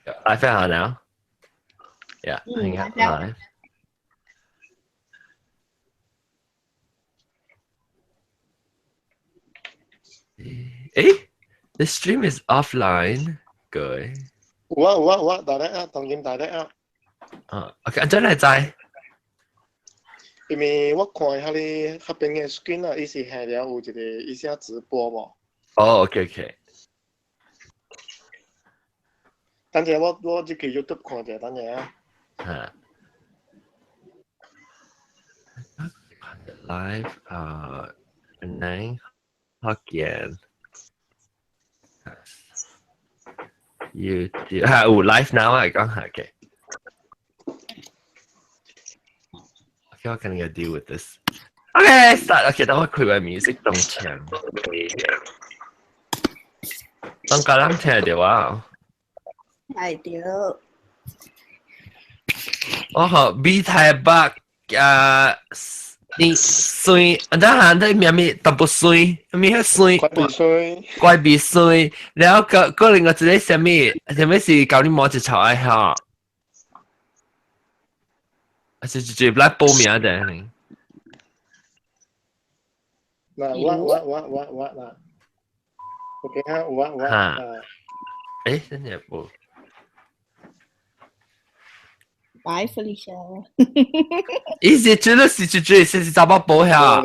Live out now. Yeah, hang out live. 誒，the stream is offline. Good. 有啊有啊有啊，大力啊，當今大力啊。啊，OK，安怎來知？因為我看遐個彼邊的 screen 啊，伊是下了有一個伊寫直播無？哦，OK。等下我入去 YouTube 看者，等下啊。嚇。Live 啊，Penang Hokkien YouTube 嚇有 live now 啊，講下 OK。Okay, what can I deal with this? Okay, start. Okay, 等我開個 music 動場。當家人聽到啊？係對。我學美台北啊，你水，啊，等下你咩咩淡薄水，咩迄水？怪鼻水。怪鼻水，然後個個另外一個啥物？啥物是教你摸一草愛哈？還是直接來報名的？嗱，我嗱，OK 哈，我哈，誒，真係冇。 Bye, Felicia。伊是真的是絕對是查某報遐。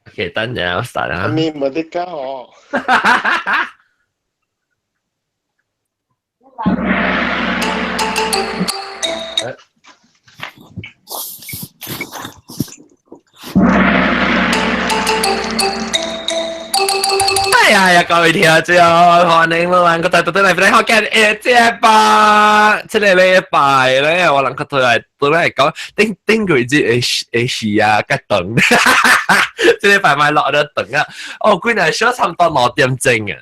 OK，等陣我 start 啦。咪冇得教哦。哎呀呀，各位聽眾，歡迎你們個大到來來福建嘅節目，這個禮拜咧，我人個對來對來講，頂頂個節會會時啊，較長，這禮拜咪落得長啊，哦，幾若小差唔多2點鐘啊。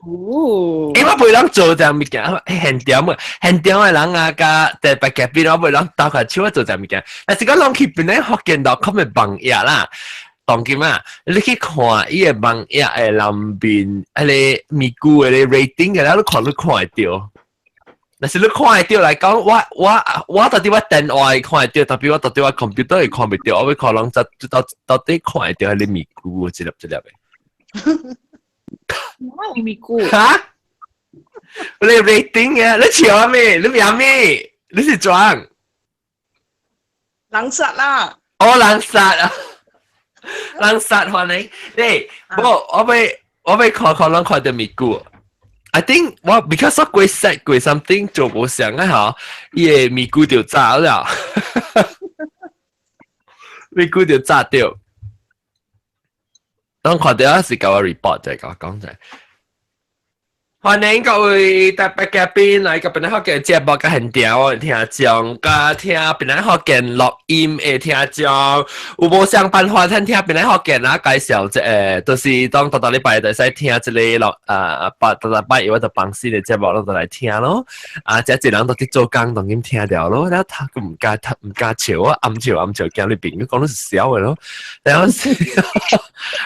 哦，因為我袂人做這樣物件，現場啊，現場的人啊，佮特別嘉賓，我袂人鬥下手做這樣物件。但是講攏去邊咧福建 .com 的網頁啦，當今啊，你去看伊的網頁的內面，彼個咪咕的 rating 的，你看你看會著。但是你看會著來講，我到底我電話會看會著，特別我到底我 computer 會看袂著，我欲看攏到到底看會著彼個咪咕一粒一粒的。我有咪咕？哈？你 rating 啊？你笑咩？你名咩？你是裝？人殺啦！哦，人殺啊！人殺歡迎你。我我欲看看攏看著咪咕。I think 我 because 我過 set 過 something 做無相啊吼，伊个咪咕就炸了，咪咕就炸掉。當看到是共我 report 就係共我講就係。歡迎各位特別嘉賓來個檳城福建節目嘅現場聽眾，佮聽檳城福建錄音的聽眾，有無相辦法聽聽檳城福建啊？介紹一個，就是當逐逐禮拜就會使聽這個錄啊，八逐逐拜我就放新的節目，攏就來聽咯。啊，這一人都佇做工，當今聽著咯，了他唔敢唔敢笑，我暗笑暗笑，驚你朋友講你是痟的咯。了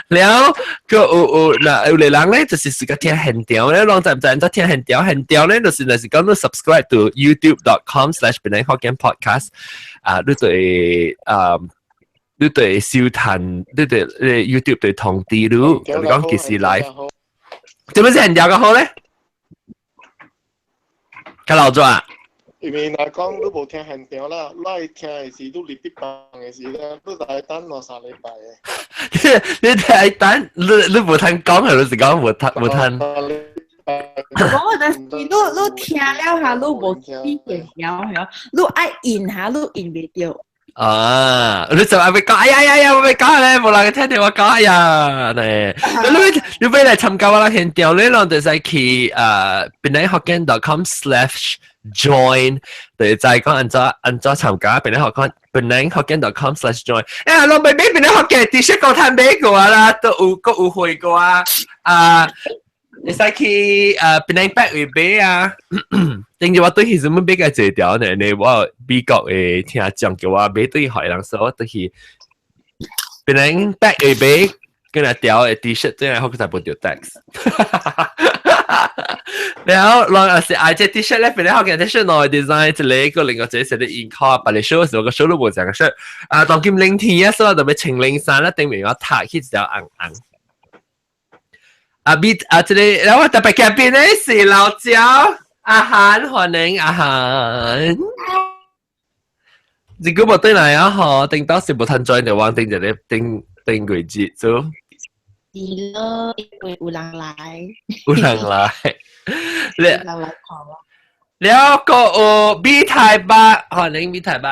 了，閣有有嗱有個人咧，就是自家聽現場咧，攏知毋知？咱聽現場現場咧，就是若是講你 subscribe to youtube.com/PenangHokkienPodcast 啊，你就會啊，你就會收聽，你就 YouTube 就會通知你，就是講幾時 live。點樣是現場較好咧？較老怎？因為若講你無聽現場啦，你愛聽的是你入去放的時咧，你就愛等兩三禮拜的。你愛等，你無通講，還是講無通無通？我就是你聽了下，你無聽現場係你愛印下，你印袂著。啊！你就愛欲講，哎呀呀呀，我欲講咧，無人聽著我講，哎呀，咧，你欲來參加我啦現場，你攏就使去啊，penanghokkien.com/join，就知講按怎按怎參加，penanghokkien penanghokkien.com/join。哎，攏欲買檳城福建 T 恤，閣通買過啦，都有閣有會過啊，啊！會使去檳城北位買啊。頂住我對去什麼買個這條呢？你我美國的聽眾叫我買對予人，所以我對去檳城北位買，跟來條的 T-shirt，這樣好才無著 tax。然後人是愛這 T-shirt 咧，檳城福建 T-shirt 兩個 design，一個個另外一個是咧印靠，別個 show 時我個 show 都無這個 shirt。啊，當今冷天啊，所以就欲穿冷衫咧，頂面我踢起一條紅紅。啊，比啊，這個，然後我特別嘉賓咧是老焦阿韓，歡迎阿韓。這個無對來啊，嗬，頂到是無趁轉就往頂一個頂頂過節做。是咯，因為有人來。有人來，有人來看我。了個有米台北，歡迎米台北。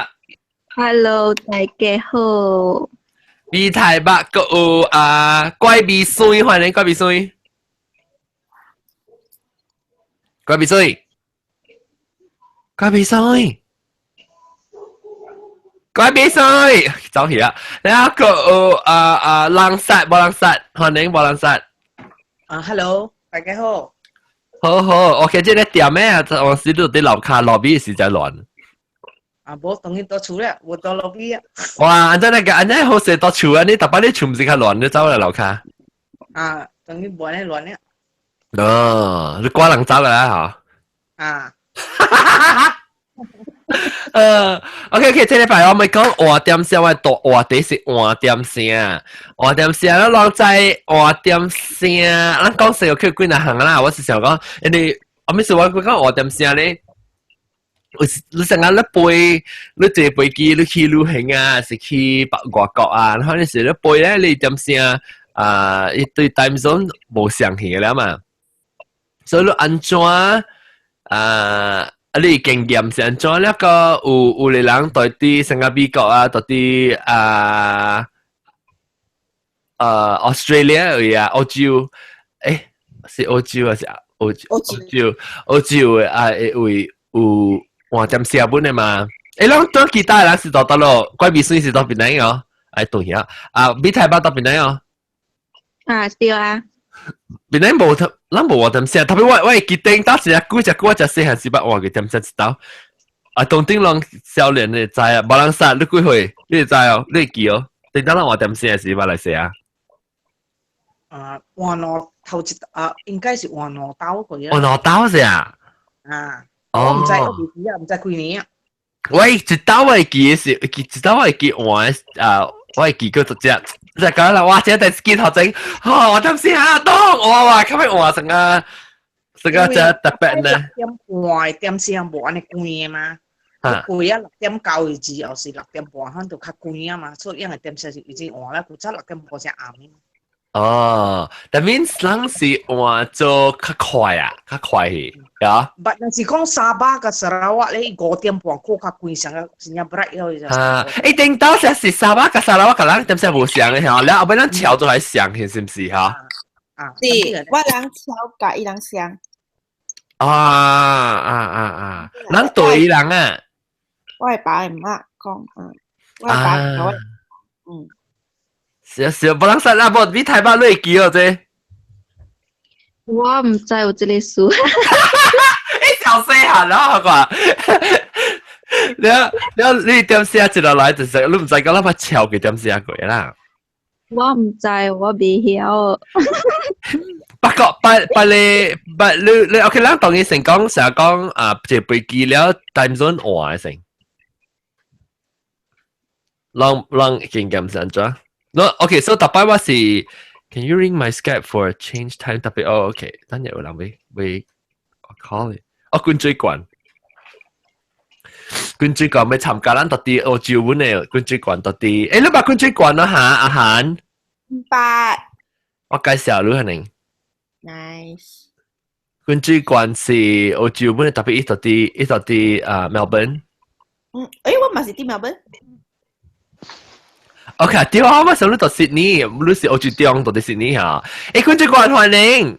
Hello，大家好。米台北個有啊怪味水，歡迎怪味水。怪味水，怪味水，怪味水，走去啊！然後個有啊啊人殺無人殺，歡迎無人殺。啊，Hello，大家好。好好，OK，這個店咩啊？我時都佇樓跤 lobby 時在亂。啊，無當然到厝啦，無到 lobby 啊。哇，按怎那個按怎好勢到厝啊？你逐擺你厝毋是較亂，你走來樓跤。啊，當然無按呢亂了。哦，你趕人走啦嚇。啊。OK OK，這禮拜我咪講換點聲，我大話題是換點聲，換點聲，咱攏知換點聲，咱講說去幾若項啦。我是想講，因為我咪是我講換點聲咧，有時你成日你飛，你坐飛機，你去旅行啊，是去外國啊，然後你時你飛咧，你點聲啊，伊對 time zone 無相去了嘛，所以你按怎啊？啊！你經驗是按怎了個有有個人對佇新加美國啊，對佇啊Australia 位啊，澳洲，是澳洲還是澳洲？澳洲澳洲的啊，位有換點聲本的嘛？咱當其他人是到佗落，怪味水是到檳城哦？哎，對呀，啊，米台北到檳城哦？啊，對啊。檳城無，咱無換點聲，特別我會記得當時啊，幾隻我食細漢時捌換過點聲一道。啊，當頂攏少年的知啊，無人殺你幾歲？你會知哦，你會記哦。頂當咱換點聲時捌來說啊。啊，換兩頭一啊，應該是換兩刀過啊。換兩刀是啊？啊，我毋知，我未記啊，毋知幾年啊。我一刀我會記的是，記一刀我會記換啊，我會記過一隻。就講啦，哇！這電視機頭前，哦，我點聲啊，當哇哇，較欲換成啊，這個這特別呢。六點半點聲無按呢關的嘛？過啊6點9個字，後是6點半，可就較關啊嘛，所以因為點聲是已經換啦，古早六點半才暗的。哦，that means 人是換做較快啊，較快去，呀？不，若是講沙巴佮砂拉越咧，5點半過較關，上個真正 bright 了就。啊，頂到時是沙巴佮砂拉越佮咱點聲無相的吼，了後尾咱橋都還相，是毋是哈？啊，是，我人橋佮伊人相。啊啊啊啊！咱對人啊。我的爸的媽講，我的爸我，是啊是啊，無人識啦，無你台北你會記哦這。我毋知有這個事。你小細漢啦，好啩。了了，你點寫一落來就是，你毋知講咱捌抄過點寫過啦。我毋知，我未曉。不過，不不你不你你 OK，咱當然成講成日講啊，坐飛機了 time zone 換成。攏攏經驗是按怎？No, okay, so 逐擺我是，Can you ring my Skype for change time？特別哦，OK，等陣有人會會 call 你。哦，滾水罐，滾水罐欲參加咱到佇澳洲阮的滾水罐到佇，你捌滾水罐咯哈？阿韓？捌。我介紹你可能。 Nice。滾水罐是澳洲阮的，特別伊到佇啊 Melbourne。嗯，我嘛是佇 Melbourne。 OK，對啊，我想你到 Sydney，你是澳洲中到佇 Sydney 哈。滾水罐歡迎。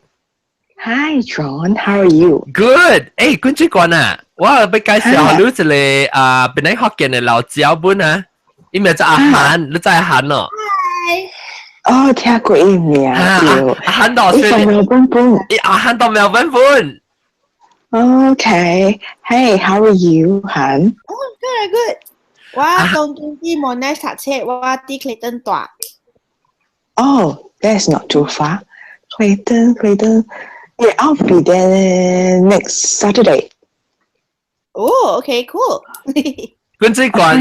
Hi John, how are you? Good。滾水罐啊，我欲介紹你一個啊，檳城福建的老鳥本啊，伊名叫阿韓，你知阿韓咯？ Hi。哦，聽過伊名對。阿漢到伊從墨爾本本。阿漢到墨爾本本。 Okay. Hey, how are you, Han? Oh, good, good. 我當今佇 Monash 讀冊，我佇 Clayton 蹛。 Oh, that's not too far. Clayton, Clayton. Yeah, I'll be there next Saturday. Oh, okay, cool. 君子關，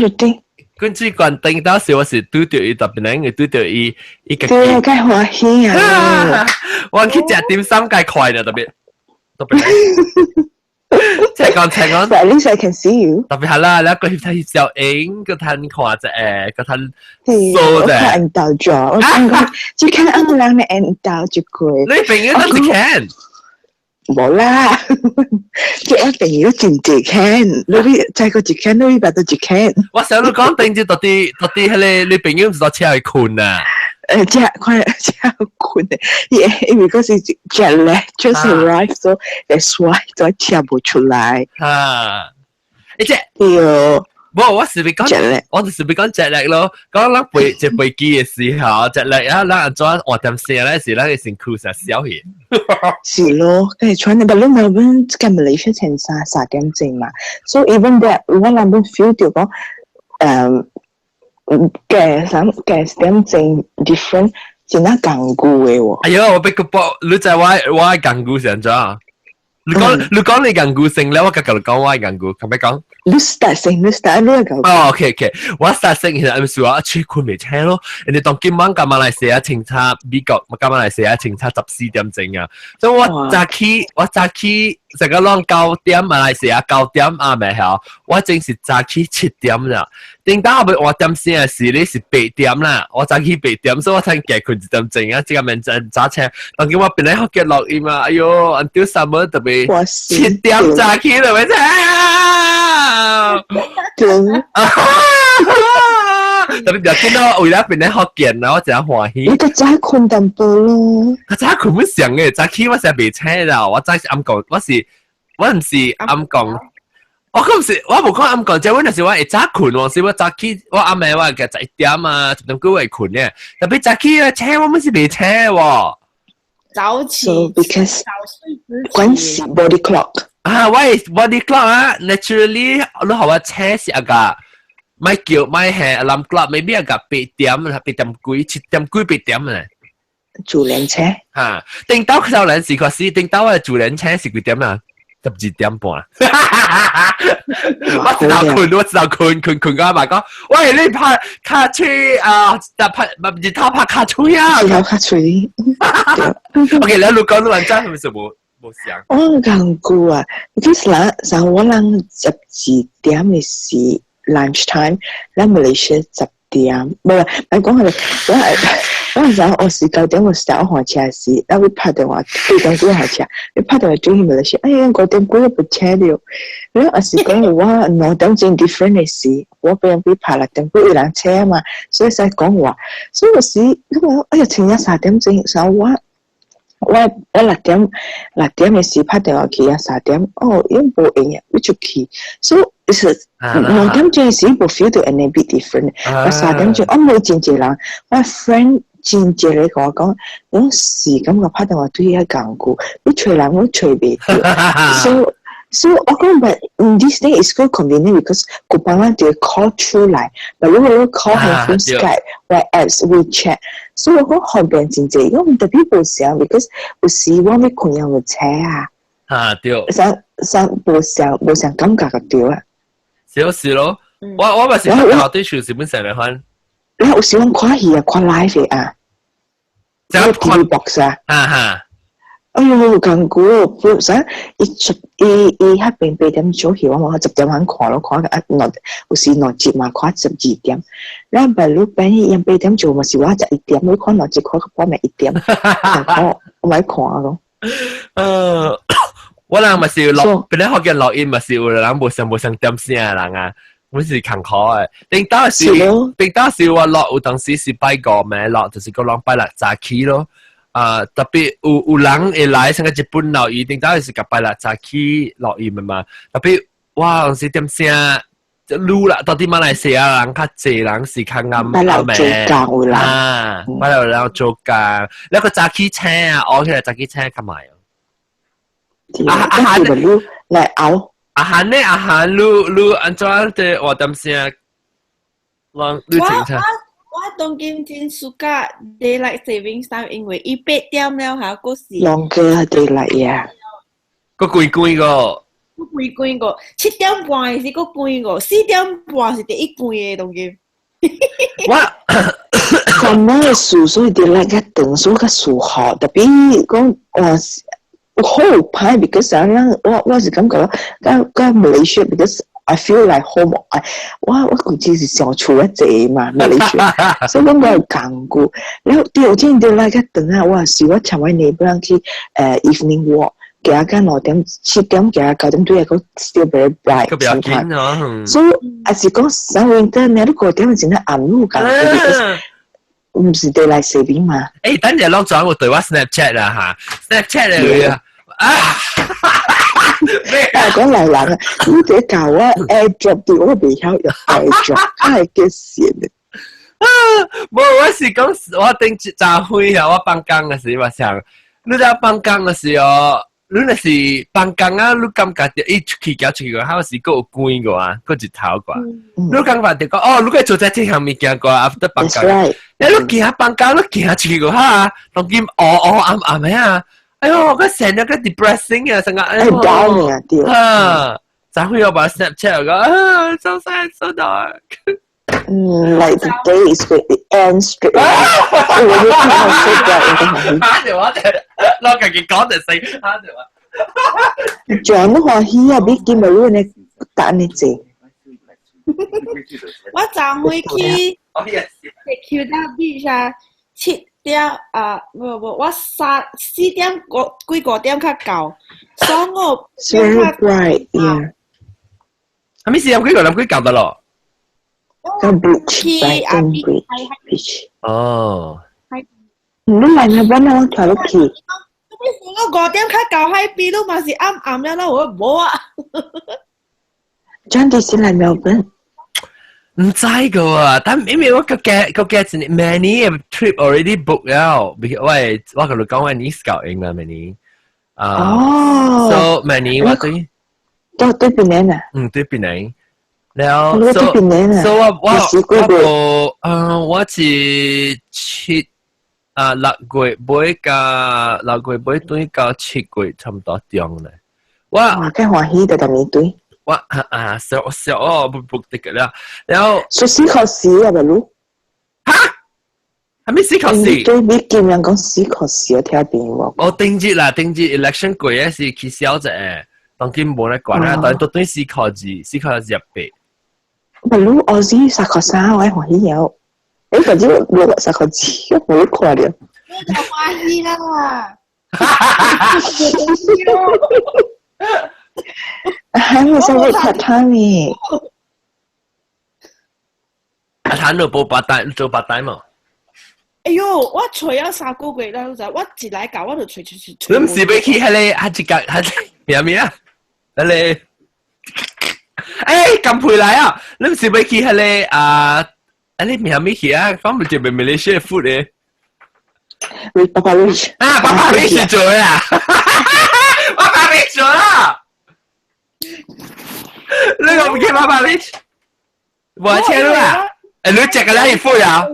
君子關頂到時我是拄著伊特別能，拄著伊伊個。對，我該歡喜啊！我去食點心該快啦，特別特別。即係講請講。 But at least I can see you。特別係啦，你個翕睇小影，個睇看啫，誒，個睇數啫。我看唔到咗，我講只看啱人嘅唔到就過。你朋友都是看。無啦，即我朋友真濟看，你再個一看，你捌到一看。我想你講頂住到底到底彼個你朋友毋是到車去睏啊？誒，這看這睏的，因為嗰是 jet lag just arrived, so that's why 就車無出來。哈，欸這對。無，我是欲講，我就是欲講 jet lag 咯。講咱飛坐飛機的時候，jet lag 啊，咱按怎換點聲咧是咱的身軀成消去。是咯，佢係穿你，但你墨爾本跟馬來西亞前三三點鐘嘛，so even that 我那邊 feel 到講，誒，嘅三嘅點鐘 different，真係艱苦的喎。哎喲，我俾個波，你知我我艱苦是按怎？你講你講你艱苦先咧，我甲你講我艱苦，可唔可以講？你 start 先，你 start 你講。哦，OK OK，我 start 先，其實係咪話出困未醒咯？人哋當今晚甲馬來西亞清差美國，甲馬來西亞清差14點鐘啊！所以我早起，我早起，成個攏9點，馬來西亞9點啊，未曉，我正是早起7點啦。頂到後尾換點聲時，你是8點啦，我早起八點，所以我才加睏1點鐘啊，這個免真早醒。當今我本來學嘅錄音啊，哎喲，until summer 特別7點早起了，咪聽。對。特別就見到為了變咧學見啦，我真歡喜。你個早睏淡薄咯。我早睏不上嘅，早起我成未醒啦。我早是暗講，我是我毋是暗講，我講是，我無講暗講，即我那時我會早睏喎，是我早起，我暗暝我嘅11點啊，10點幾會睏嘅。特別早起啊，醒我們是未醒喎。早起。 So because 早睡之關係 body clock。啊，我係 body clock 啊，naturally 你予我醒是啊個。咪叫咪係 alarm clock，maybe 啊個8點8點幾7點幾8點啊。自然醒。嚇，頂到少年時確實，頂到我自然醒是幾點啊？12點半。我知道睏，我知道睏睏睏到阿媽講，喂，你拍跤喙啊？拍日頭拍跤喙啊？日頭跤喙。 OK，你你講你完真係咪是無無想？我講過啊，其實人像我人12點的時 lunch time，咱馬來西亞10點，無啦，莫講彼個，我我時我是9點我時我換車時，咱會拍電話8點幾換車，你拍電話轉去馬來西亞，哎呀5點幾我不車了，你若是講我2點鐘 different 的時，我變變拍6點幾有人車嘛，所以使講話，所以有時我哎呀，聽日3點鐘，所以我。我我六點六點的時拍電話去啊，三點哦，伊無閒啊，欲出去，所以是2點鐘時無 feel 到 any bit different。我3點鐘，我問真濟人，我 friend 真濟個共我講，講是感覺拍電話對伊較艱苦，你揣人我揣袂著，所以我講，but this day is so convenient because 古幫人就 call 出來，but 如果你 call handphone Skype 或 apps WeChat，所以我講方便真濟，我特別無想，because 有時我欲睏也無車啊。啊對。啥啥無想無想感覺就對啊。是是咯，我我咪是學對手是本成日看。你有時我看戲啊，看 live 啊，就 TV box 啊。哈哈。哎喲，艱苦，不啥，伊出伊伊彼邊8點做戲，我嘛10點半看咯，看啊兩有時兩集嘛，看12點。然後白你變伊8點做嘛是我11點，我看兩集看到半暝1點，看我咪看咯。我人嘛是錄，本來學嘅錄音嘛是有人無上無上點聲的人啊，我是艱苦的。頂當時，頂當時我錄有當時是拜五暝錄，就是個人拜六早起咯。啊，特別有有人會來，像個日本錄音，頂當時是共拜六早起錄音的嘛。特別哇，有時點聲，擼啦，到底馬來西亞人較濟人是較暗擺留做工有人啊，擺留人做工，你個早起醒啊，熬起來早起醒較慢哦。啊啊啊！你來熬。阿韓呢？阿韓，你你按怎的活點聲？我你清楚？我當今真 suka daylight saving time，因為伊8點了嚇，閣是。 Longer daylight 呀。閣關關個。閣關關個，7點半的時閣關個，4點半是第一關的當今。我咁樣數所以 daylight 較長，所以較舒服。特別講哇，好歹，because 啊，我我是感覺，佮佮 Malaysia，because I feel like home。我我估計是上厝一濟嘛，Malaysia，所以講我有講過。然後對，真 daylight 較長啊，我是我尋我 neighbor 人去evening walk。行到6點、7點行9點對個 still very bright。佢比較緊啊。所以還是講上 winter 呢，你5點真係暗路感覺，唔是 daylight saving 嘛？誒，等陣落轉我對我 Snapchat 啦嚇，Snapchat 嚟啊！啊！但係講來人啊，你哋教我 AirDrop 啲，我未曉用 AirDrop，太嘅線嘅。啊！無，我是講我頂一早會啊，我放工嘅時我想，你在放工嘅時候。你若是放工啊，你感覺著伊出去行出去個，還是閣有光個啊，閣日頭個。你感覺著講哦，你該做這這項物件個，after 放工。你行放工，你行出去個哈，當今烏烏暗暗的啊，哎喲，個成日個 depressing 啊，成個哎喲。down 啊，對。哈，昨昏我把 Snapchat 個啊，so sad so dark。嗯，like the day is going to end straight away。我就看到so bright，嚇住我，我家己講就死，嚇住我。轉都歡喜啊，比今日你等你坐。我昨昏去 St Kilda Beach 啊，7點啊，無無，我三四點個幾5點較到，所以我 Very bright, yeah。係咪4點幾5點幾到得咯？個 beach, Brighton Beach。哦。你來那邊我跳落去。我5點較到海邊，都嘛是暗暗了，我無啊。真的是來墨爾本？唔知個啊，但因為我個嘅個嘅一明年 trip already book 了，喂，我同你講我 niece 搞應啦，明年。啊。哦。 So 明年我對。對對邊年啊？嗯，對邊年。了，所以我我我無，嗯，我是七啊6月尾到6月尾對到7月差不多中咧。我哇，幾歡喜就當年對。我啊啊，小小哦，不不得個了，然後。說四考試啊，咪擼。哈？係咪四考試？對，你見人講四考試，我聽邊喎。我頂住啦，頂住 election 過嘅是取消者，當今無咧管啦，但都對四考試，四考試入八。咪擼，我是三考三，我歡喜有。誒，反正六三考七，我冇看到。你就歡喜啦。哈哈哈！還沒上過榻榻米。阿譚你報八單，做八單嘛？哎喲，我揣咗3個月啦，就我一來搞我就揣揣揣揣。你唔是欲去彼个啊？一個彼咩咩啊？彼个，欸，咁配來啊！你唔是欲去彼个啊？啊，你咩咩去啊？講唔就係 Malaysia food 咧？ PappaRich 啊，PappaRich 做啊！PappaRich 做啦！你個唔記 PappaRich？冇錢啦！欸，你食個咧係 food 啊？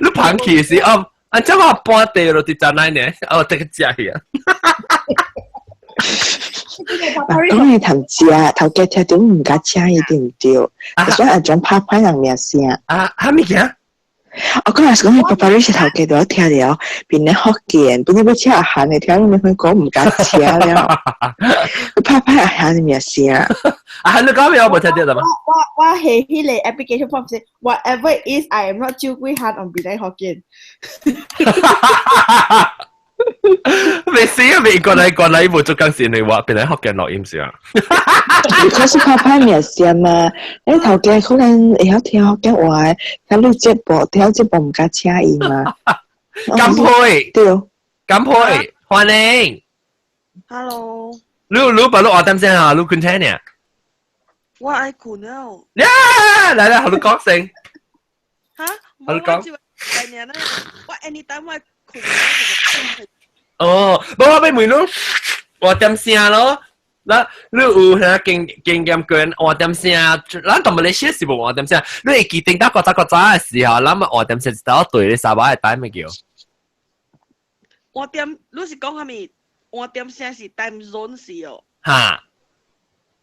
你捧起是哦，啊，這我搬地咯，佇站內呢，哦，這個食去啊。講你頭食，頭家聽到唔敢請伊對唔對？所以阿種拍歹人名聲。啊，哈物件？我講係講 PappaRich 頭家都聽了，變咧福建，本來欲請阿韓的，聽你們講唔敢請了。拍歹阿韓的名聲。阿韓你講咩？我無聽到嗎？我我係彼個 application form 是 whatever it is, I am not 趙桂漢 on 變咧福建。未死啊！未過嚟過嚟，無做工時你話變嚟福建錄音時啊？你可是拍歹名聲嘛？你頭家可能會曉聽福建話，聽你節目，聽節目唔敢請伊嘛？乾杯！對，乾杯！歡迎。 Hello。你你把你話點聲啊？你困醒呢？我愛睏了。呀，來來，好你講先。嚇？好你講。我 anytime 我睏。哦，無我欲問你，換點聲咯。嗱，你有啥經經驗過換點聲？咱同馬來西亞是無換點聲。你會記定到較早較早的時候，咱咪換點聲一道對咧沙巴的 time 叫。換點，你是講啥物？換點聲是 time zone 是哦。哈。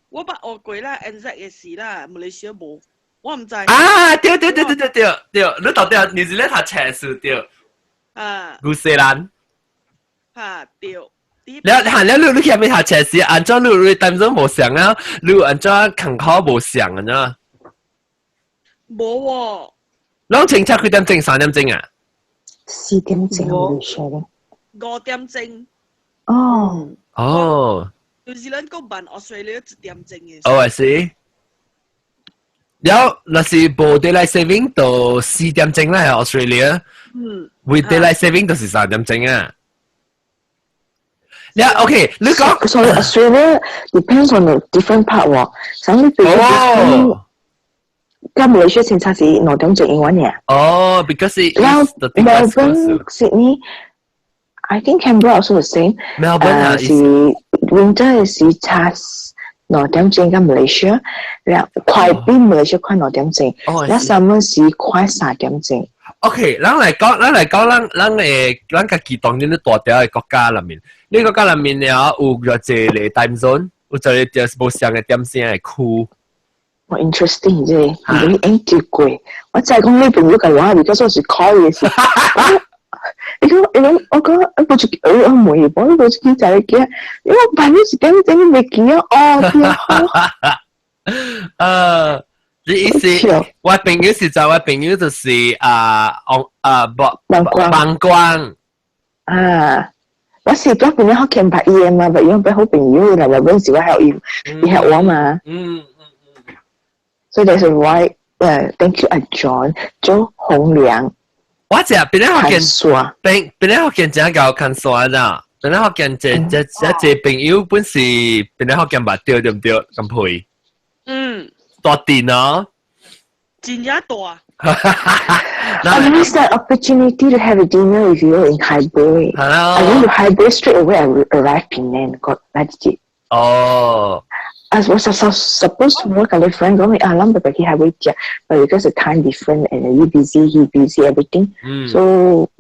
我捌學過啦，NZ 的是啦，馬來西亞無，我毋知。啊，對對對對對對對，你到底你是咧讀冊書對？啊。紐西蘭。哈對。了，哈了，你你去邊讀冊時，按怎你你 time zone 無相啊？你按怎坎考無相啊？無喎。攏清楚幾點鐘？3點鐘啊？ 4點鐘馬來西亞。 5點鐘。哦。哦。就是咱國辦 Australia 1點鐘的。哦，I see。了，若是無 daylight saving 就4點鐘啦，Australia。With daylight saving 就是3點鐘啊。了，OK，你講。 Sorry, Australia depends on the different part 喎。上你比如哦。跟馬來西亞清楚是2點鐘英文嘅。哦，because 然後 Melbourne, Sydney, I think Canberra also the same。 Melbourne 啊，是 winter 是差2點鐘跟馬來西亞，然後快比馬來西亞快2點鐘，那 summer 是快3點鐘。 OK，咱來講，咱來講，咱咱誒，咱家己當然咧大條的國家裏面，呢個國家裏面了有偌濟個 time zone，有一個就是無相的點聲的區。我 interesting 啫，你研究過。我再講你朋友嘅話，如果說是 call 嘅時，伊講伊講我講我無出我問伊，我無出去就記，因為我半夜1點鐘你袂記啊，哦，對。你意思，我朋友是在我朋友就是啊，啊，不，幫光。啊，我是在邊學見捌伊嘛，捌伊捌好朋友，來來本時我還有伊，伊還我嘛。所以 that's why，thank you 阿 John 周洪良。我食邊咧學見，邊邊咧學見真夠看山啦。邊咧學見這這這這朋友本是邊咧學見捌對對唔對？咁配。大電哦。真正大。 I missed that opportunity to have a dinner with you in Highbury. Hello. I went to Highbury straight away. I arrived Penang. Got that it. 哦。 I was supposed to work with a friend 講啊，諗住去 Highbury 食，but because the time different and you busy, he busy, everything, so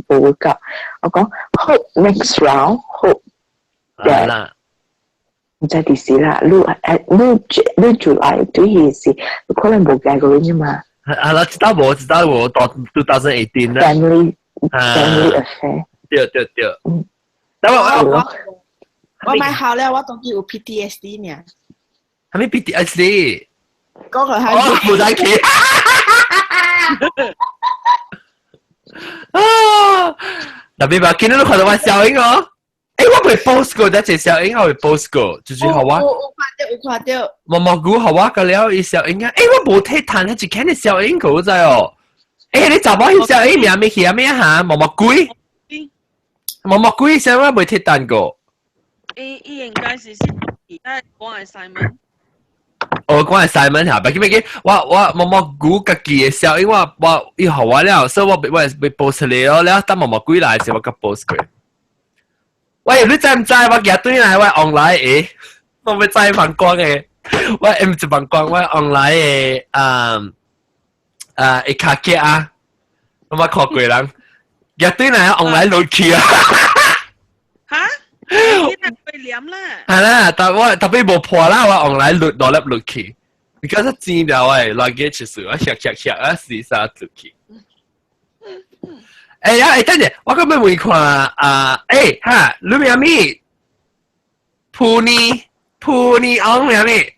冇 work out。我講 hope next round, hope 啦。唔知幾時啦，你誒你你 July 對時，可能冇計過啫嘛。係啦，知道冇？知道冇？到2018啦。 Family affair。對對對。但我我我買好了，我當佢有 PTSD 呢。係咪 PTSD？講佢係。哦，冇得企。啊！特別話見到你看到我笑應哦。誒，我未 post 過，但係小英我未 post 過，就是好啊。有看到，有看到。毛毛菇好啊，個了伊小英啊，誒，我無睇談，一看你小英個知哦。誒，你查某彼小英名咩起咩哈？毛毛龜，毛毛龜啥我未睇談過。伊伊應該是是而家講係 Simon。哦，講係 Simon 嚇，別記別記，我我毛毛菇家己的小英我我伊予我了，所以我我被 post 出來咯，了等毛毛龜來時我閣 post 過。喂，你知唔知我今對來我 online 的，我欲知放光的，我毋是放光，我 online 的，啊，會卡機啊，我捌看過人，今對來 online 落去啊。哈？你係被黏啦。係啦，但我特別無破啦，我 online 落落粒落去，你講得錢了喂，luggage 數，我嚇嚇嚇啊，死啥落去。哎呀，哎，等陣，我今日問看啊，哎哈，你名咩？普尼普尼昂名咩？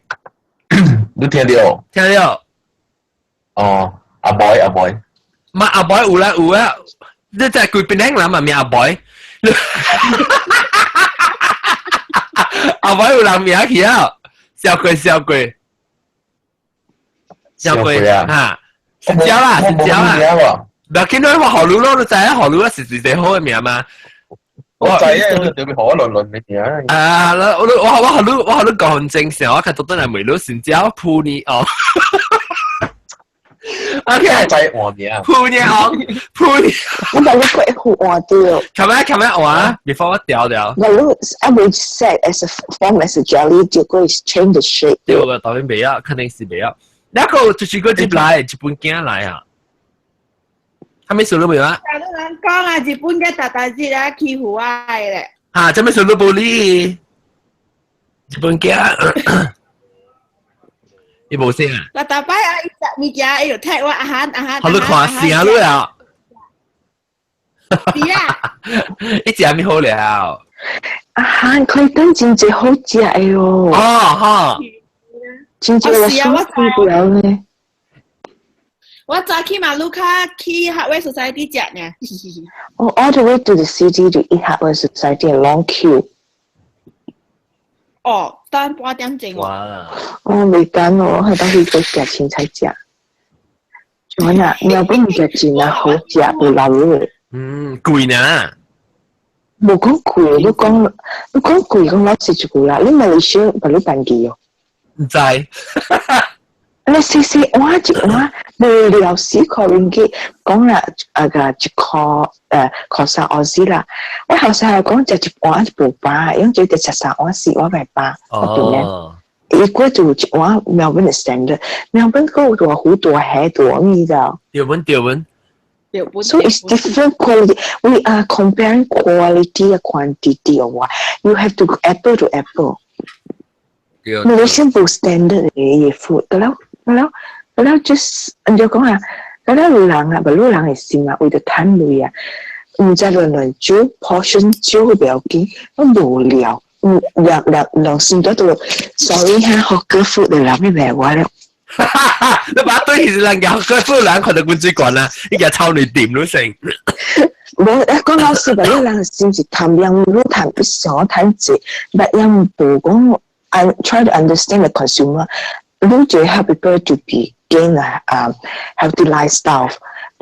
你聽到？聽到。哦，阿boy 阿 boy。嘛阿 boy 有啦有啊，你真係規邊人嘛名阿 boy。阿 boy 有人名去啊？笑過笑過，笑過啊！哈，是叫啦，是叫啦。不要緊，我學魯咯，你知影學魯啊是是最好的名嘛？我知啊，你特別好輪輪你啊。啊，我我我我我我講正常，我看到等嚟梅魯先叫鋪你哦。OK，知換名。鋪你哦，鋪你。我把你鬼換掉。琴日琴日換，before 我掉掉。我你I will set as a form as a jelly，結果 change the shape。對個當然袂啊，肯定是袂啊。那個就是個接來，日本囝來啊。係咪數都未啊？大佬人講啊，日本嘅大大節啊，欺負我嘅咧。嚇，這咩數都冇理。日本囝，你無聲啊？嗱，大擺啊，伊食物件，伊就踢我阿漢阿漢。好你看聲你啊！是啦。你食咪好了。阿漢佢燈真濟好食的哦。哦哈。真濟個手表呢。我早去馬路卡去 Hardware Society 食呢。哦，all the way to the city to eat Hardware Society, a long queue。哦，等半點鐘。哇！我未等我，係當去做食錢才食。做啊，你又本唔食錢啊，好食無老嘅。嗯，貴呢？無講貴，你講貴，講老實一句啦，你馬來西亞把你辦記哦。唔知。你細細碗一碗無聊4箍 ringgit，講啦啊個1箍箍3澳紙啦。我後生係講食一碗一無飽，因為食三碗四碗咪飽。哦。伊過就一碗 Melbourne standard，Melbourne 個大糊大蝦大味道。對本對本。 So it's different quality. We are comparing quality and quantity or what. You have to apple to apple. Malaysia 無 standard 嘅 food，咁了咁了咁了 just 你就講啊，咁了有人啊，無有人會心啊，為著趁鐳啊，毋知亂亂煮 portion 少不要緊，都無聊，嗯，兩兩兩先得到，sorry 哈，hawker food 的人咪賣我了。你把對是人家 hawker food 人看到滾水罐啦，你個炒你掂都成。無，講老實話，你人心是貪量，你貪一想貪濟，但也無講。I try to understand the consumer. 你就 help people to be gain a healthy lifestyle.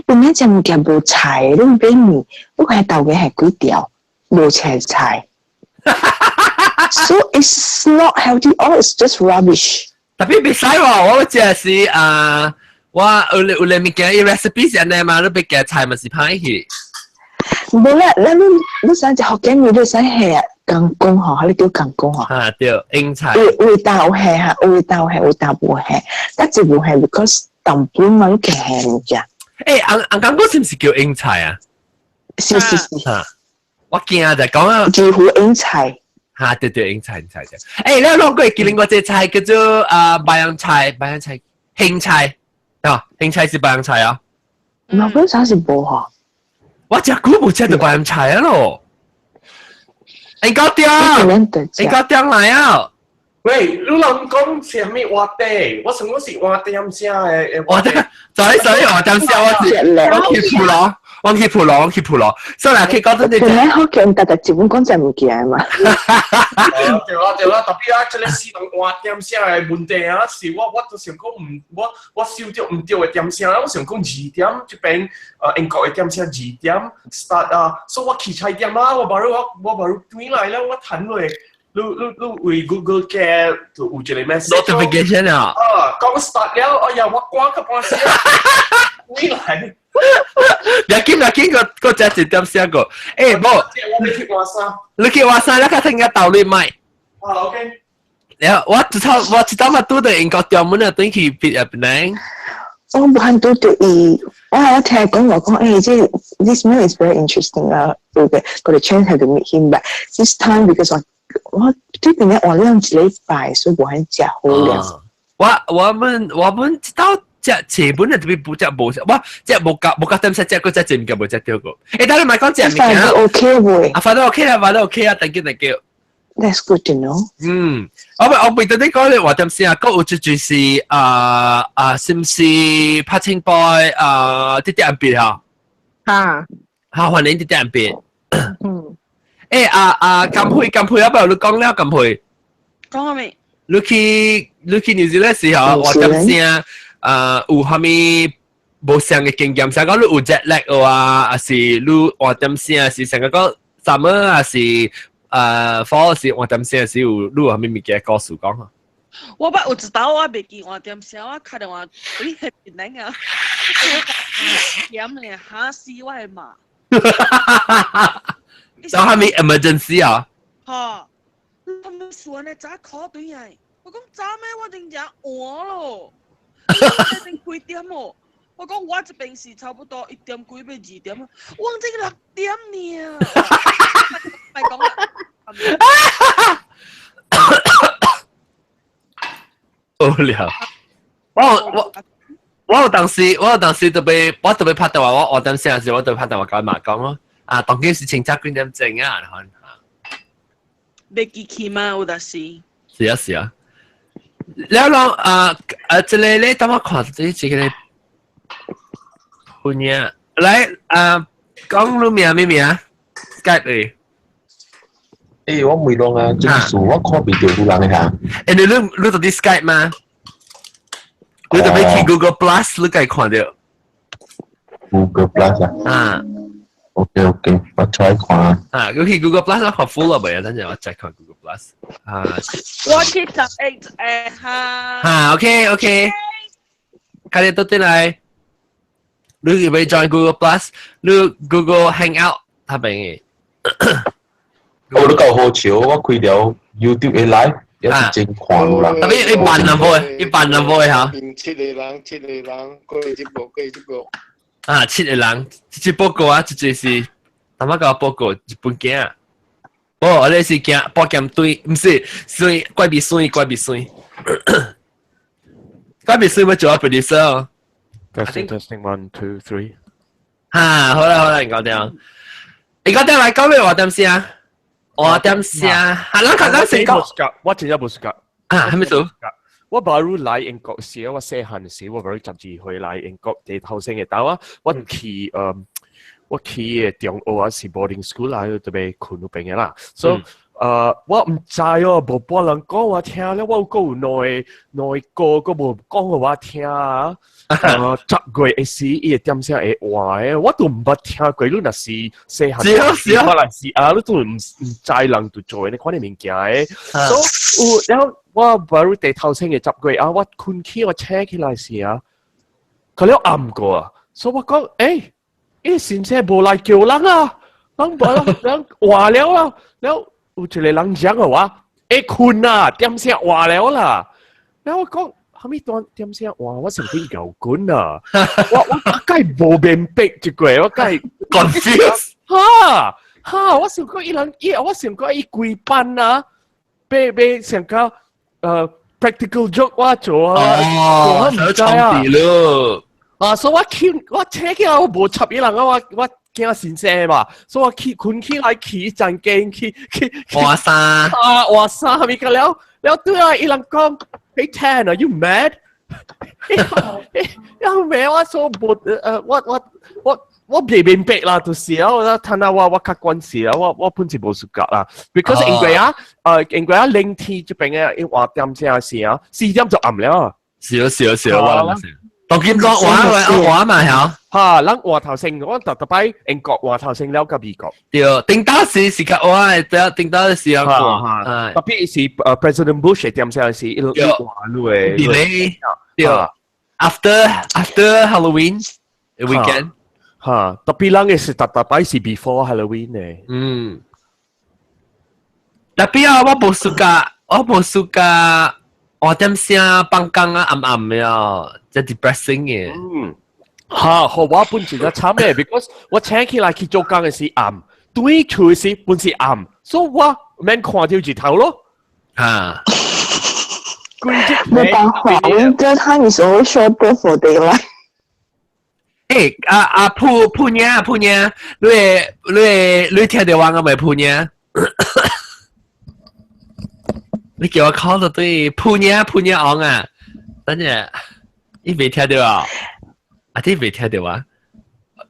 本來這物件無菜，你買麵，你看豆芽係幾條，無菜菜。So it's not healthy or it's just rubbish. 特別袂使喎，我食是啊，我有有咧物件，伊 recipe 是按呢嘛，你別加菜嘛是歹去。無啦，咱你你想食福建麵，你使下共工吼，你叫共工吼。啊對，英菜。有味道有下哈，有味道有下，味道無下，但是無下，because 淡本嘛，你加下物件。欸，紅紅剛果是毋是叫英菜啊？是是是。哈，我驚就講啊。幾乎英菜。哈，對對，英菜英菜對。欸，你有諗過記另外一個菜叫做啊白洋菜，白洋菜，興菜啊，興菜是白洋菜啊。我本身是無吼。我食久無食到白洋菜啊咯。欸，高點，欸，高點來啊！喂，你人講啥物碗底？我想講是碗點聲的。碗底，所以所以碗點聲我是我去普羅，我去普羅，我去普羅，所以去講真本來福建逐逐日本講這物件嘛。對啦對啦，特別啊，這個四人碗點聲的問題啊，是我我都想講毋，我我收著毋對的點聲，我想講2點這邊英國的點聲2點 start 啊，所以我去菜店啊，我baru 我我baru 轉來了，我趁落。你你你為 Google 嘅就有一個 message notification 啊！啊，講 start 了，哎呀，我趕個半死，回來。別緊別緊，個個只一點聲個，欸，無，我去換衫，你去換衫，你較聽個道理麥。啊，OK。了，我一頭我一頭嘛拄著英國中文啊，轉去別入邊。我無罕拄著伊，我係聽講我講，欸，這 this man is very interesting 啊，對對，got a chance have to meet him, but this time because 我我對邊咧換兩一禮拜，所以無罕食好了。我我們我們知道食前本嚟特別不食無食，我食無夾無夾點食食過食這物件無食到過。欸，但你莫講食物件，OK 未？啊，反正 OK 啦，反正 OK 啊，thank you，thank you。 That's good to know。嗯，我我袂得你講你話點先啊，閣有一就是啊啊，是毋是拍清杯啊？啲啲人別嚇？嚇嚇，歡迎啲啲人別。嗯。欸啊啊，金佩金佩，啊，不如你講了金佩。講個未？你去 New Zealand 時候，話點先啊？有啥物無相嘅經驗？像講你有 jet lag 啊，還是你話點先？是成個講 summer 還是fall 時換點聲時有你有啥物物件故事講啊？我捌有一道我袂記換點聲，我敲電話對彼邊啊，點咧嚇死我的媽！就係咪 emergency 啊？嚇！他們說呢，早 call 對來，我講早咩？我真正換咯，已經幾點哦？我講我這邊是差不多1點幾欲2點啊，我這個6點呢。咪講啦。無聊。我有當時特別拍電話，我換點聲時，我特別拍電話共媽講咯。啊，當今是清早幾點鐘啊？袂記起嗎？有當時。是啊是啊。了咯啊啊！這個咧，等我看這個潘爺來啊，講你名咩名？Skype 嚟。欸，我問攏啊，這個事我看袂著有人的哈。欸，你到底 Skype 嗎？你特別去 Google Plus，你該看著。 Google Plus 啊？啊。 OK OK，我 try 看。啊，你去 Google Plus 我看 full 了未啊？等陣我再看 Google Plus。啊。我去十 eight 誒哈。哈，OK OK。開始倒轉來。你要 join Google Plus，你 Google Hangout，他邊嘅。我都夠好笑，我開了 YouTube 的 live，也是真看有人。特別一萬人會，1萬人會嚇。七個人，七個人，過一步，過一步。啊，七個人，這隻報告啊，這隻是，頭仔甲我報告日本囝。哦，我咧是驚報劍隊，毋是，水怪味水，怪味水。怪味水欲做 producer 哦。 Testing testing one two three。哈，好啦好啦，搞掂。你搞掂來講咩話點先？我點先？啊，咱先講。我真正無 suka。啊，係咪做？我 baru 來英國時，我細漢時，我 baru 12歲來英國第頭先嘅，但我去嘅中學啊是 boarding school 啦，特別困嗰邊嘅啦，所以我毋知哦，無半人講我聽了，我有閣有兩個閣無講予我聽啊。10月的時，伊的點聲會換的，我都毋捌聽過。你若是細漢，是啊是啊，可能是啊，你都毋知人就做呢款的物件的。所以有然後我 baru 第頭先嘅10月啊，我困起我醒起來時啊，佢了暗過啊，所以我講，欸，伊先生無來叫人啊，人無人換了啦，了有一個人講嘅話，會困啊，點聲換了啦，然後我講。啥物段點聲換？我想去搖滾啊！我梗無明白一個，我梗 confused。哈哈！我想講伊人伊，我想講伊規班啊，欲想講practical joke 我做啊，哦，我毋知啊。咯。啊，所以我起我醒起來我無插伊人啊，我驚先生嘛，所以我起困起來起一陣間去換衫啊，換衫咪個了了對啊，伊人講。Hey Tan, are you mad？因為我說無我袂明白啦，就是啊，我睇下我較關事啦，我本是無 suka 啦，because 因為啊，因為啊，冷天這邊嘅一換點聲時啊，4點就暗了。是啊是啊是啊，我諗是。當今講換換嘛嚇？嚇，咱換頭先，我特特擺英國換頭先了甲美國。對，頂到時是較換的，對，頂到時啊換。特別是President Bush 的點聲是一換落的。 Delay 對，after Halloween weekend。嚇，特別人嘅是特特擺是 before Halloween 嘅。嗯。特別啊，我無 suka，我無 suka 換點聲放工啊，暗暗的哦，真 depressing 嘅。嗯。嚇，予我本真正慘嘅，because 我醒起來去做工嘅時暗，對厝時本是暗，所以我免看到日頭咯。嚇。沒辦法，winter time is always shorter for daylight。欸，啊啊，鋪鋪娘鋪娘，你會聽到我個未鋪娘？你叫我 call 到對鋪娘鋪娘昂啊！等陣，伊未聽到啊？啊，啲未聽到啊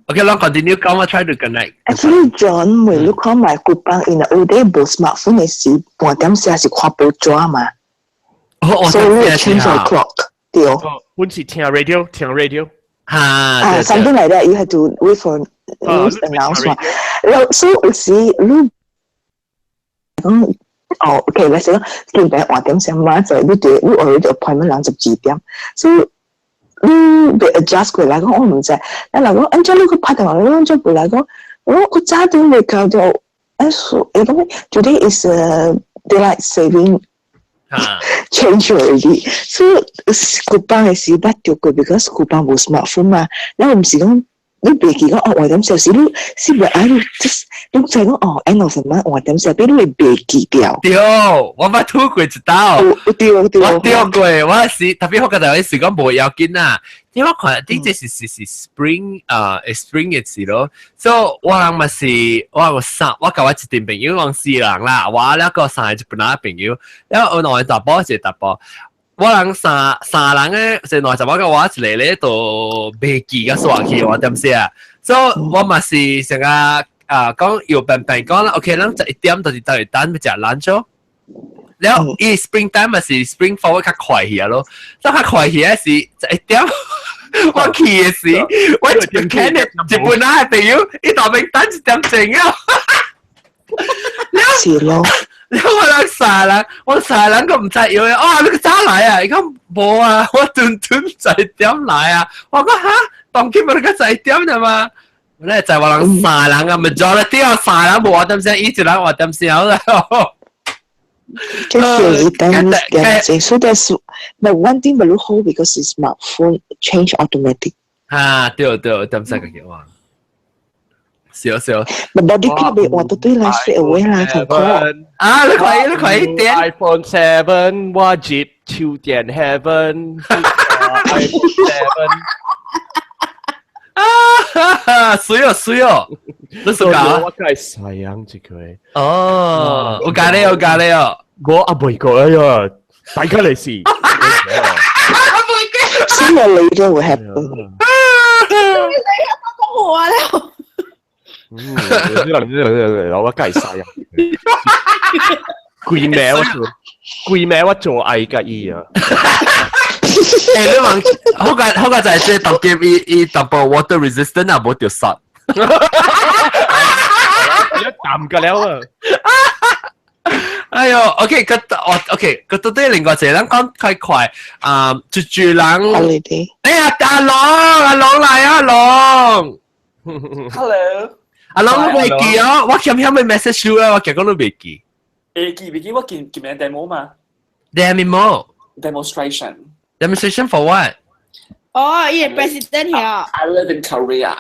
？OK，咱 continue 講，我 try to connect。 Actually, John，每你看埋古邦，因為有啲無 smartphone 的時，半點時是看報紙嘛。哦，所以你 change the clock，對。阮是聽 radio，聽 radio。哈，啊，something like that. You have to wait for news announce 嘛。然後所以有時你講哦，OK，let's say 見病換點上嘛，就你對你 already appointment 人12點，所以你被 adjust 過來講，我唔知。你人講，按照你個拍電話，你按照過來講，我早都未搞到，哎說，伊講 today is a daylight saving change already。所以古巴嘅時捌著過，because 古巴無 smartphone 嘛，然後唔是講。你袂記講哦，換點時時你是袂愛你，你知講哦，end of the month 換點時，比你會袂記掉。對，我捌吐過一道。對對。我對過，我是特別我覺得是講無要緊啊。因為我看啲這是 spring 啊，spring 嘅時咯。所以我人嘛是我有三，我佮我一陣朋友，講四人啦，我兩個三個日本人朋友，然後我兩個查埔一個查埔。我人三人咧，是兩查某佮我一個咧，都袂記個煞去我點寫啊？所以我嘛是成個啊講又平平講啦，OK，咱11點就是等於等欲食 lunch 咯。然後伊 spring time 嘛是 spring forward 較快去啊咯，當較快去啊是11點，我去嘅時，我一看咧日本人嘅朋友，伊大邊等1點鐘啊。是咯。然後我人三人，我三人個唔知要哦，你個早來啊？伊講無啊，我頓頓11點來啊。我講哈，當今咪個11點啫嘛。咧就我人三人啊，majority 啊三人無話點聲，伊一人話點聲啦。這是點點子，so that's but one thing 不好 because it's smartphone change automatic。啊，對對，點聲個叫話。少少。 But body clock 被換到對來 straight away 啦，同講。啊，你可以，你可以點。 iPhone 7 我接超電 Heaven。iPhone 7。啊，水哦水哦，你是講？我梗係細樣一個。哦，有咖喱有咖喱哦。我阿未過哎呀，大家嚟試。 Sooner or later will happen。你講我了。嗯，我梗係細啊。規暝我做，規暝我做愛佮伊啊。欸，你問好個好個就係這特別伊伊淡薄 water resistant 啊，無著濕。一啖個了啊！哎喲，OK，個我 OK，個到底另外一個人講較快啊，一住人。哎呀，阿龍，阿龍來啊，阿龍。 Hello。阿龍你未記哦？我琴日咪 message 你啊，我結果都未記。會記未記？我見見名 demo 嘛。 Demo。 Demonstration。 Demonstration for what？哦，伊個 president 遐。 I live in Korea。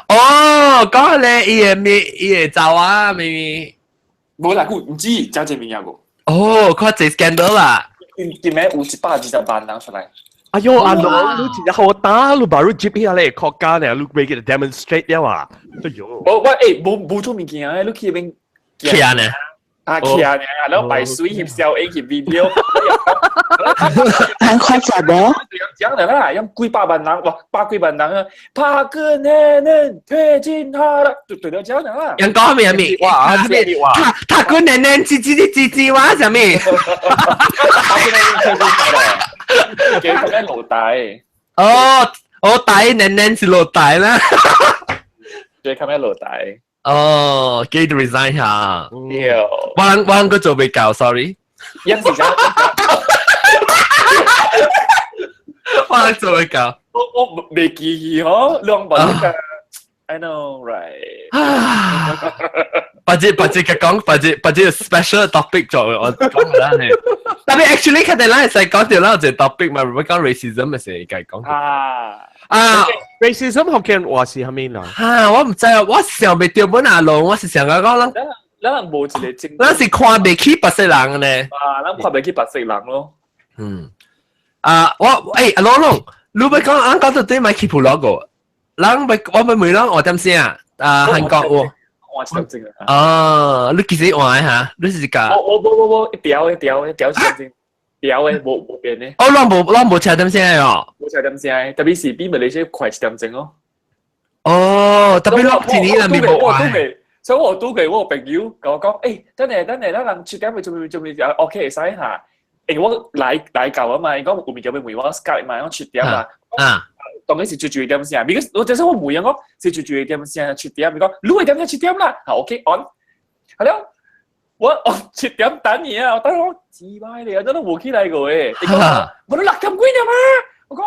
哦，講咧，伊個咩？伊個走啊，咪咪。無啦，佢唔知講這物件無。哦，看這 scandal 啦。今暝有120萬人出來。哎喲，阿龍，你真正好打，你把你接起來國家呢，你俾佢 demonstrate 了啊！哎喲，我我欸，無無做物件啊，你去邊？去啊呢？啊，去啊呢，然後擺水翕小影翕 video。很快咋的？講的啦，用幾百萬人，哇，百幾萬人啊，박근혜는 퇴진하라，對對了，講的啦。人講咩咩？哇，咩哇？他他個奶奶吱吱吱吱哇，啥物？박근혜는 퇴진하라，叫佢咩老大？哦，我大奶奶是老大啦。叫佢咩老大？哦，記得 resign 下。對。我人個做未夠，sorry。一時間。我人做未夠。我我未記起嗬，兩百個。I know, right？或者或者佢講，或者或者 special topic 做我講啦係。但係 actually 佢哋咧係講掉啦，就 topic 嘛，如果講 racism 咪成日講。啊啊，racism 福建話是蝦米啦？啊，我唔知啊，我想袂著本阿龍，我是想講講咱，咱無一個正，咱是看袂起白色人呢。啊，咱看袂起白色人咯。嗯。啊，我欸阿龍龍，你欲講，咱講到底買去普羅個，人欲我欲問人學點聲啊？韓國喎。換一點鐘啊！哦，你幾時換嚇？你是個？我我無無無，一條一條一條一點鐘，條的無無變的。哦，攏無攏無車點聲哦。無車點聲，特別是比馬來西亞快一點鐘哦。哦，特別攏一年內面無換。所以我拄過我朋友共我講，欸，等下等下，咱人7點準備準備 OK 會使哈。因為我來來到啊嘛，伊講有物件欲問我 Skype 嘛，講7點嘛。啊。當然是最最點聲，because 我就是我問講是最最點聲七點，伊講你會點聲七點啦，好 OK on，好了，我哦七點等你啊，我等我自擺你啊，真都冇起來過誒，伊講我都6點幾了嘛，我講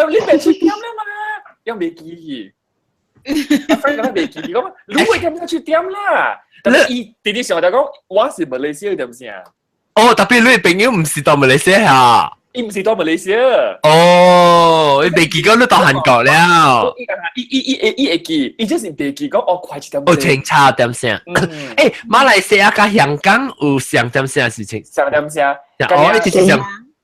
你未七點了嘛，又未記去。阿 friend 講未記，伊講你會點聲七點啦，但係伊直直上就講我是馬來西亞點聲。哦，特別你朋友唔是到馬來西亞。伊唔是到馬來西亞。哦，伊未記講你到韓國了。伊伊伊伊會記，伊就是未記講哦，快一點。哦，清查點聲。誒，馬來西亞佮香港有相點聲事情。相點聲。哦，你直接上。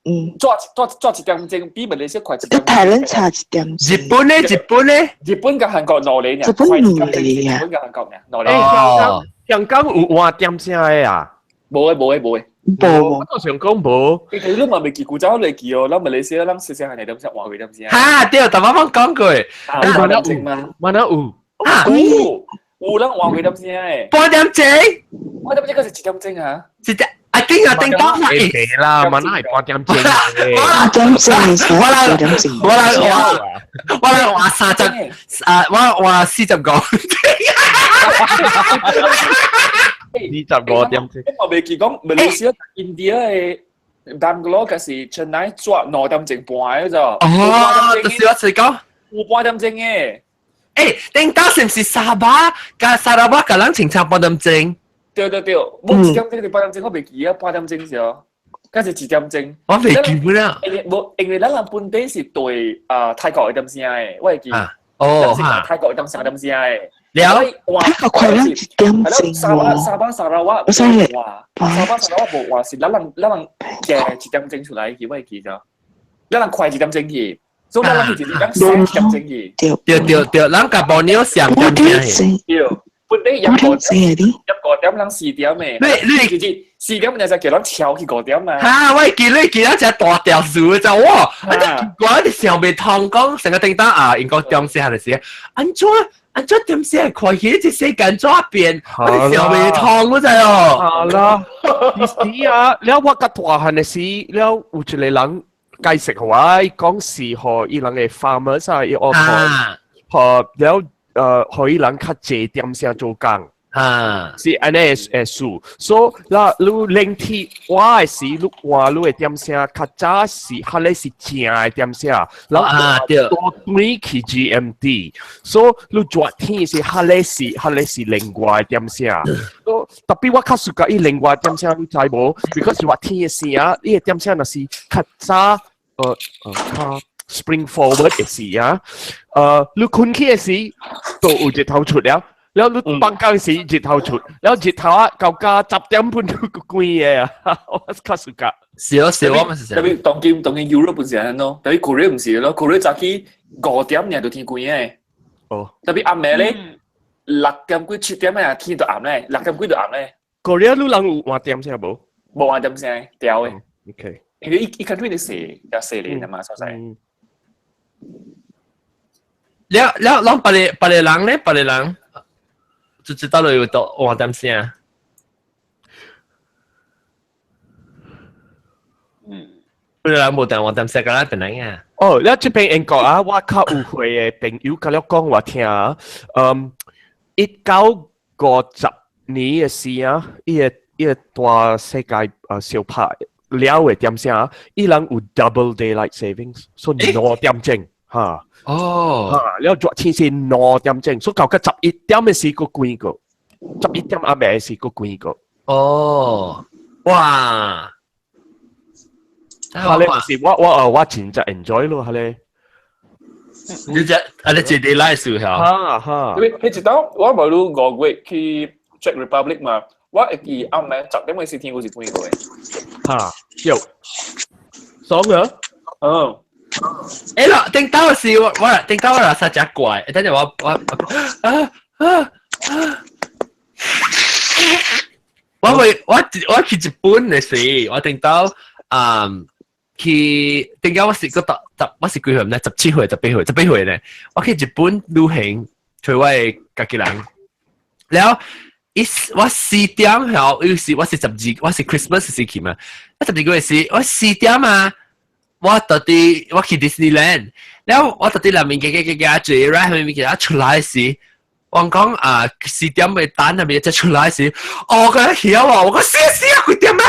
嗯。早早早一點鐘，比馬來西亞快一點。台灣差一點鐘。日本咧，日本咧，日本佮韓國兩个呢。日本兩個啊。日本佮韓國呢，兩个。哦。香港有換點聲的啊？無的，無的，無的。無，我都想講無。其實你嘛未記古早嚟記哦，咱馬來西亞咱細細漢點聲換過點聲。哈，對，頭先我講過。啊，半點鐘嗎？嘛那有。有，有咱換過點聲的。半點鐘？半點鐘嗰是一點鐘啊？一點啊，頂啊頂到啦！會啦，嘛那係半點鐘。半點鐘，我來，半點鐘。我來，我我來換30啊，我換45。 45點鐘。我未記講馬來西亞、印度的 Bangalore 還是 Chennai 做2點鐘半的咋？哦，就是我是講有半點鐘的。誒，頂到是毋是沙巴？佮沙拉越佮人清差半點鐘？對對對，我一點鐘定半點鐘，我未記啊，半點鐘時候，敢是一點鐘。我未記本啊。因為無，因為咱人本地是對啊泰國的點聲的，我會記。哦，哈。泰國的點聲點聲的。了，泰國快咱一點鐘沙巴沙巴沙拉越無換，沙巴沙拉越無換，是咱人咱人加一點鐘出來去，我會記著。咱人快一點鐘去，所以咱人是一點三一點鐘去。對對對，咱佮無鳥上點鐘。對。本地入5點，入5點，人4點的。你你就是4點，就叫人超去5點嘛。哈！我記你記得隻大條樹就哇，啊！奇怪，你想袂通講成個叮當啊，英國中時還是按怎按怎點時看起這世間怎變，我想袂通我知哦。好啦，你是啊，了我較大漢的時，了有一個人解釋予我，伊講是予伊人的 farmers 啊，伊學學了。予伊人較濟點聲做工，是按呢的事。所以啦，你冷天我的時，你換你的點聲較早是，彼个是正的點聲，然後多轉去 GMT，所以你熱天是彼个是彼個是另外的點聲。所以特別我較 suka 伊另外點聲，你知無？because 熱天的時啊，伊的點聲若是較早，較 spring forward 的時啊，你睏起的時都有日頭出了，了你放工時日頭出，了日頭啊到家10點半都關的啊，我較 suka。是哦是，我嘛是。特別當今當今 Europe 本是按呢咯，特別 Korea 毋是咯，Korea 早起5點爾就天光的。哦。特別暗暝咧，6點幾7點啊天就暗咧，6點幾就暗咧。 Korea 你人有換點聲無？無換點聲，調的。 OK。因為伊伊 country 就細，較細咧嘛，所在。了了，攏別个別个人咧，別個人就知道有到換點聲。別個人無定換點聲，敢若本來啊。哦，了這邊英國啊，我較有歲的朋友佮了講我聽，嗯，1950年的時啊，伊个伊个大世界相拍了的點聲，伊人有 double daylight savings，所以2點鐘。哈，哦，哈，了熱天是2點鐘，所以到到11點的時閣關過，11點暗暝的時閣關過。哦，哇！哈咧是我我我真正 enjoy 咯，哈咧。你只啊，你一日來數嚇？哈哈。因為彼一當我無愈5月去 Czech Republic 嘛，我會記暗暝10點的時天閣是關過的。哈，有。爽啊！嗯。欸啦，頂到是我我頂到我垃圾真怪，等陣我我啊啊啊！我會我我去日本的時，我頂到去頂到我是個十十我是幾歲呢？17歲、18歲、18歲呢？我去日本旅行，揣我的家己人，了伊我4點後，有時我是12，我是 Christmas 時去嘛，我12個月時，我四點啊。我到底我去 Disneyland，然後我到底內面嘅嘅嘅嘅坐 ride 面其他出來時，我講啊4點嘅單入面就出來時，我覺得曉啊，我講死死啊幾點啊？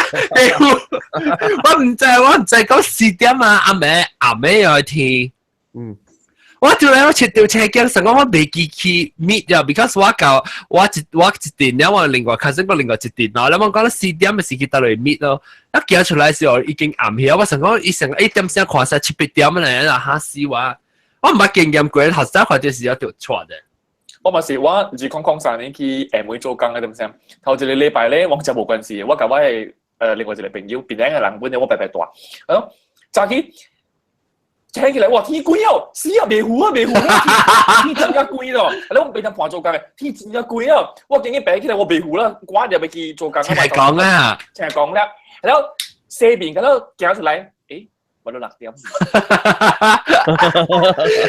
我唔知講四點啊，阿妹阿妹又聽，我就來我切掉車鏡，成講我未記去 meet 咗，because 我教我一我一電了，我另外 cousin 個另外一電腦，แล้ว我講四點嘅時去到嚟 meet 咯，一行出來時候已經暗去，我想講伊成一點先看晒七八點嚟啦，嚇死我！我毋捌經驗過，頭先看這時候就錯的。我嘛是我2003年去厦門做工嘅點先，頭一個禮拜咧，我就無關係，我佮我的另外一個朋友，檳城嘅人本來我白白帶，啊，早起醒起來，哇，天光哦，死啊，袂糊啊，袂糊啊，天真正光咯，啊，我平常盤做工嘅，天真正光啊，我今日爬起來我袂糊啦，趕入去做工啊，聽講啊，聽講了，然後西面嗰度行出來，誒，我都6點。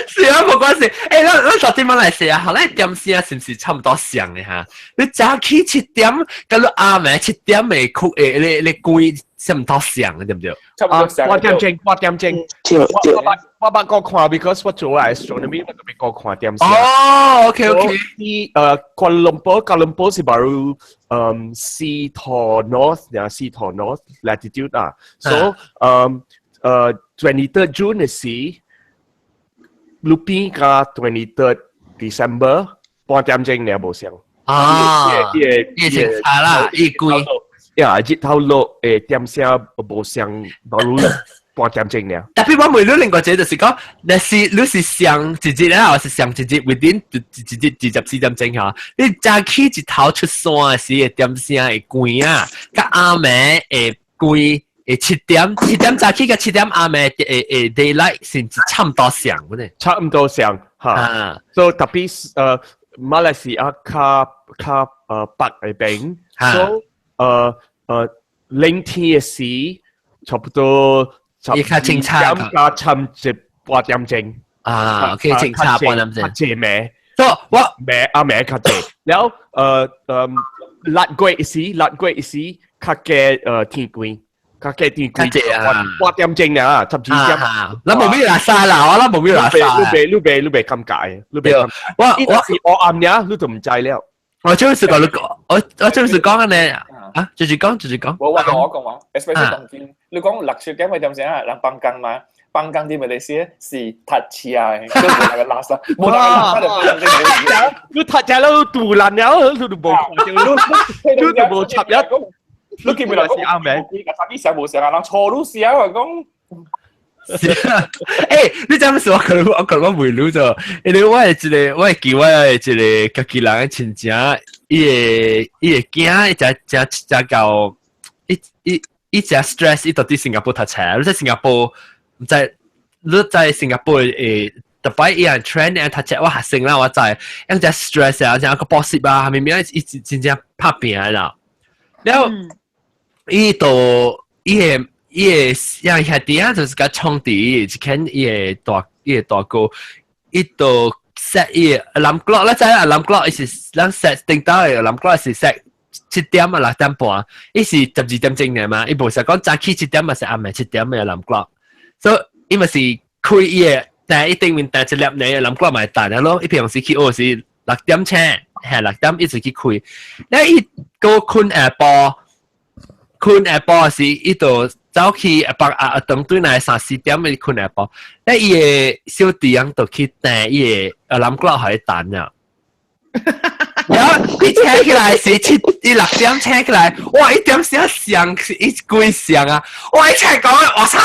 是啊，冇關係。誒，咱昨天馬來西亞，後來點聲是毋是差唔多像嘅哈？你早起7點，佮你暗暝7點的曲誒，你你關差唔多像嘅，對唔對？差唔多像。8點鐘，8點鐘。我捌過看，because 我做 astronomy，我特別過看點聲。哦，OK OK。Kuala Lumpur，Kuala Lumpur 是 baru 4度 north，呀4度 north latitude 啊。So 23rd June 嘅時，路邊加 23rd December 半點鐘你無相。啊，伊個差啦，伊貴。呀，日頭落誒點聲無相，baru 半點鐘爾。 Tapi 我問你另外一個就是講，你是上一日咧，還是上一日 within 一日24點鐘嚇？你早起一頭出山的時，會點聲會關啊，佮暗暝會關。會7點早起佮7點暗暝會會 daylight 是差唔多上嘅呢？差唔多上嚇。所以特別馬來西亞較較北嗰邊，所以冷天嘅時差不多伊較清楚加差一半點鐘。啊，OK，清楚半點鐘。較濟暝。所以我暝阿暝較濟，然後6月時，6月時較加天光。較加天光。較濟啊！八點鐘啊，12點。咱無咩垃圾啦，我咱無咩垃圾。你袂尷尬，你袂。我我是黑暗爾，你就毋知了。我就是講你講，我就是講呢，啊，就是講就是講。我講話，especially 當今，你講六七點嘅點聲啊，人放工嘛，放工啲馬來西亞是讀車嘅，都無那個垃圾，無那個垃圾。你讀車了，堵爛了，你都無看到，你都無插一。你記唔記得是啱名？個手機上無上啊，人錯路寫啊，講。欸，你知影是我可能我可能我袂รู้咗，因為我係一個我會記我的一個家己人的親戚，伊個囝伊誠誠誠夠，伊伊伊誠 stress，伊到佇新加坡讀冊，你在新加坡，毋知你在新加坡會特擺伊樣 trend 樣讀冊，我學生啦，我知，樣誠 stress 啊，像個補習啊，明明伊真正拍拚啦，了後伊就伊個。伊個樣兄弟啊，就是共創佇一間伊個大哥，伊就 set 伊個 alarm clock 啦，知 alarm clock 伊是咱 set 頂到的 alarm clock 是 set 7點啊6點半，伊是12點鐘爾嘛，伊無是講早起七點嘛是暗暝七點的 alarm clock，所以伊嘛是開伊個，但伊頂面帶一粒呢 alarm clock 嘛會彈咯，伊平常時去學是六點醒，係六點一直去開，了伊閣睏下晡，睏下晡時伊就走去幫啊當對來三四點去睏下晡，咧伊個小弟樣就去訂伊個 alarm clock 予伊彈了。然後伊醒起來是七，伊6點醒起來，哇！一點聲響，一幾響啊！哇！一醒講，我操！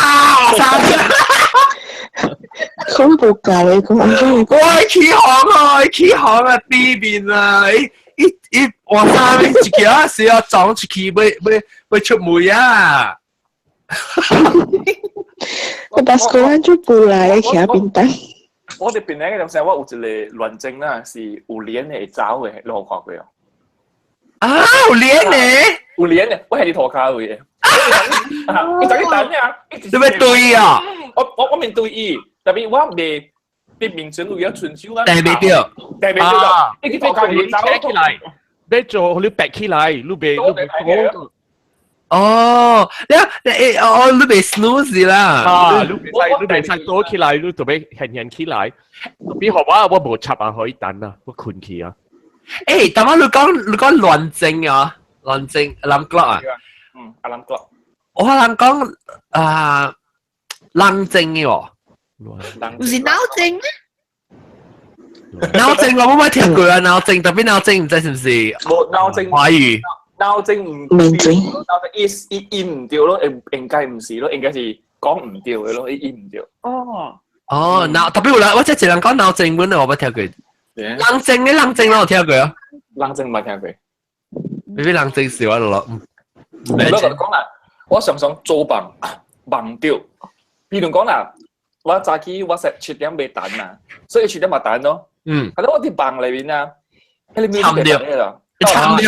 我操！恐怖教你講，我起行啊！起行啊！對面啊！伊伊我操！一叫是要撞出去，欲出門啊！我巴斯個就不來騎便當。我哋邊咧嗰陣時，我有一個亂證啦，是有臉的走的，你有看過哦？啊，有臉的？有臉的，我係佇塗跤位的。伊就去等啊，你欲對啊？我面對伊，特別我未佇面前有一伸手啊。對袂著？對袂著？伊去塗跤位走起來，欲做予你白起來，你袂你袂講。哦，你你哦，你袂 snooze 啦。啊，你袂使倒起來，你特別現現起來。比如我無插啊，可以等啊，我困去啊。誒，但係你講亂鐘啊，亂鐘 alarm clock 啊。嗯，alarm clock。我人講啊，冷靜嘅喎。唔是鬧鐘咩？鬧鐘我冇乜聽過啊，鬧鐘特別鬧鐘唔知是唔是？冇鬧鐘。華語。鬧鐘唔對，鬧鐘伊伊唔對咯，應該唔是咯，應該是講唔對嘅咯，伊伊唔對。哦。哦，鬧特別有啦，我這一人講鬧鐘本來我冇聽過。冷靜嘅冷靜我有聽過啊。冷靜冇聽過。你啲冷靜是我落。我講啦，我常常做夢夢到，比如講啦，我早起我食7點未等啊，所以7點咪等咯。係咯，我佇夢裏面啊，彼個參著啦。參著，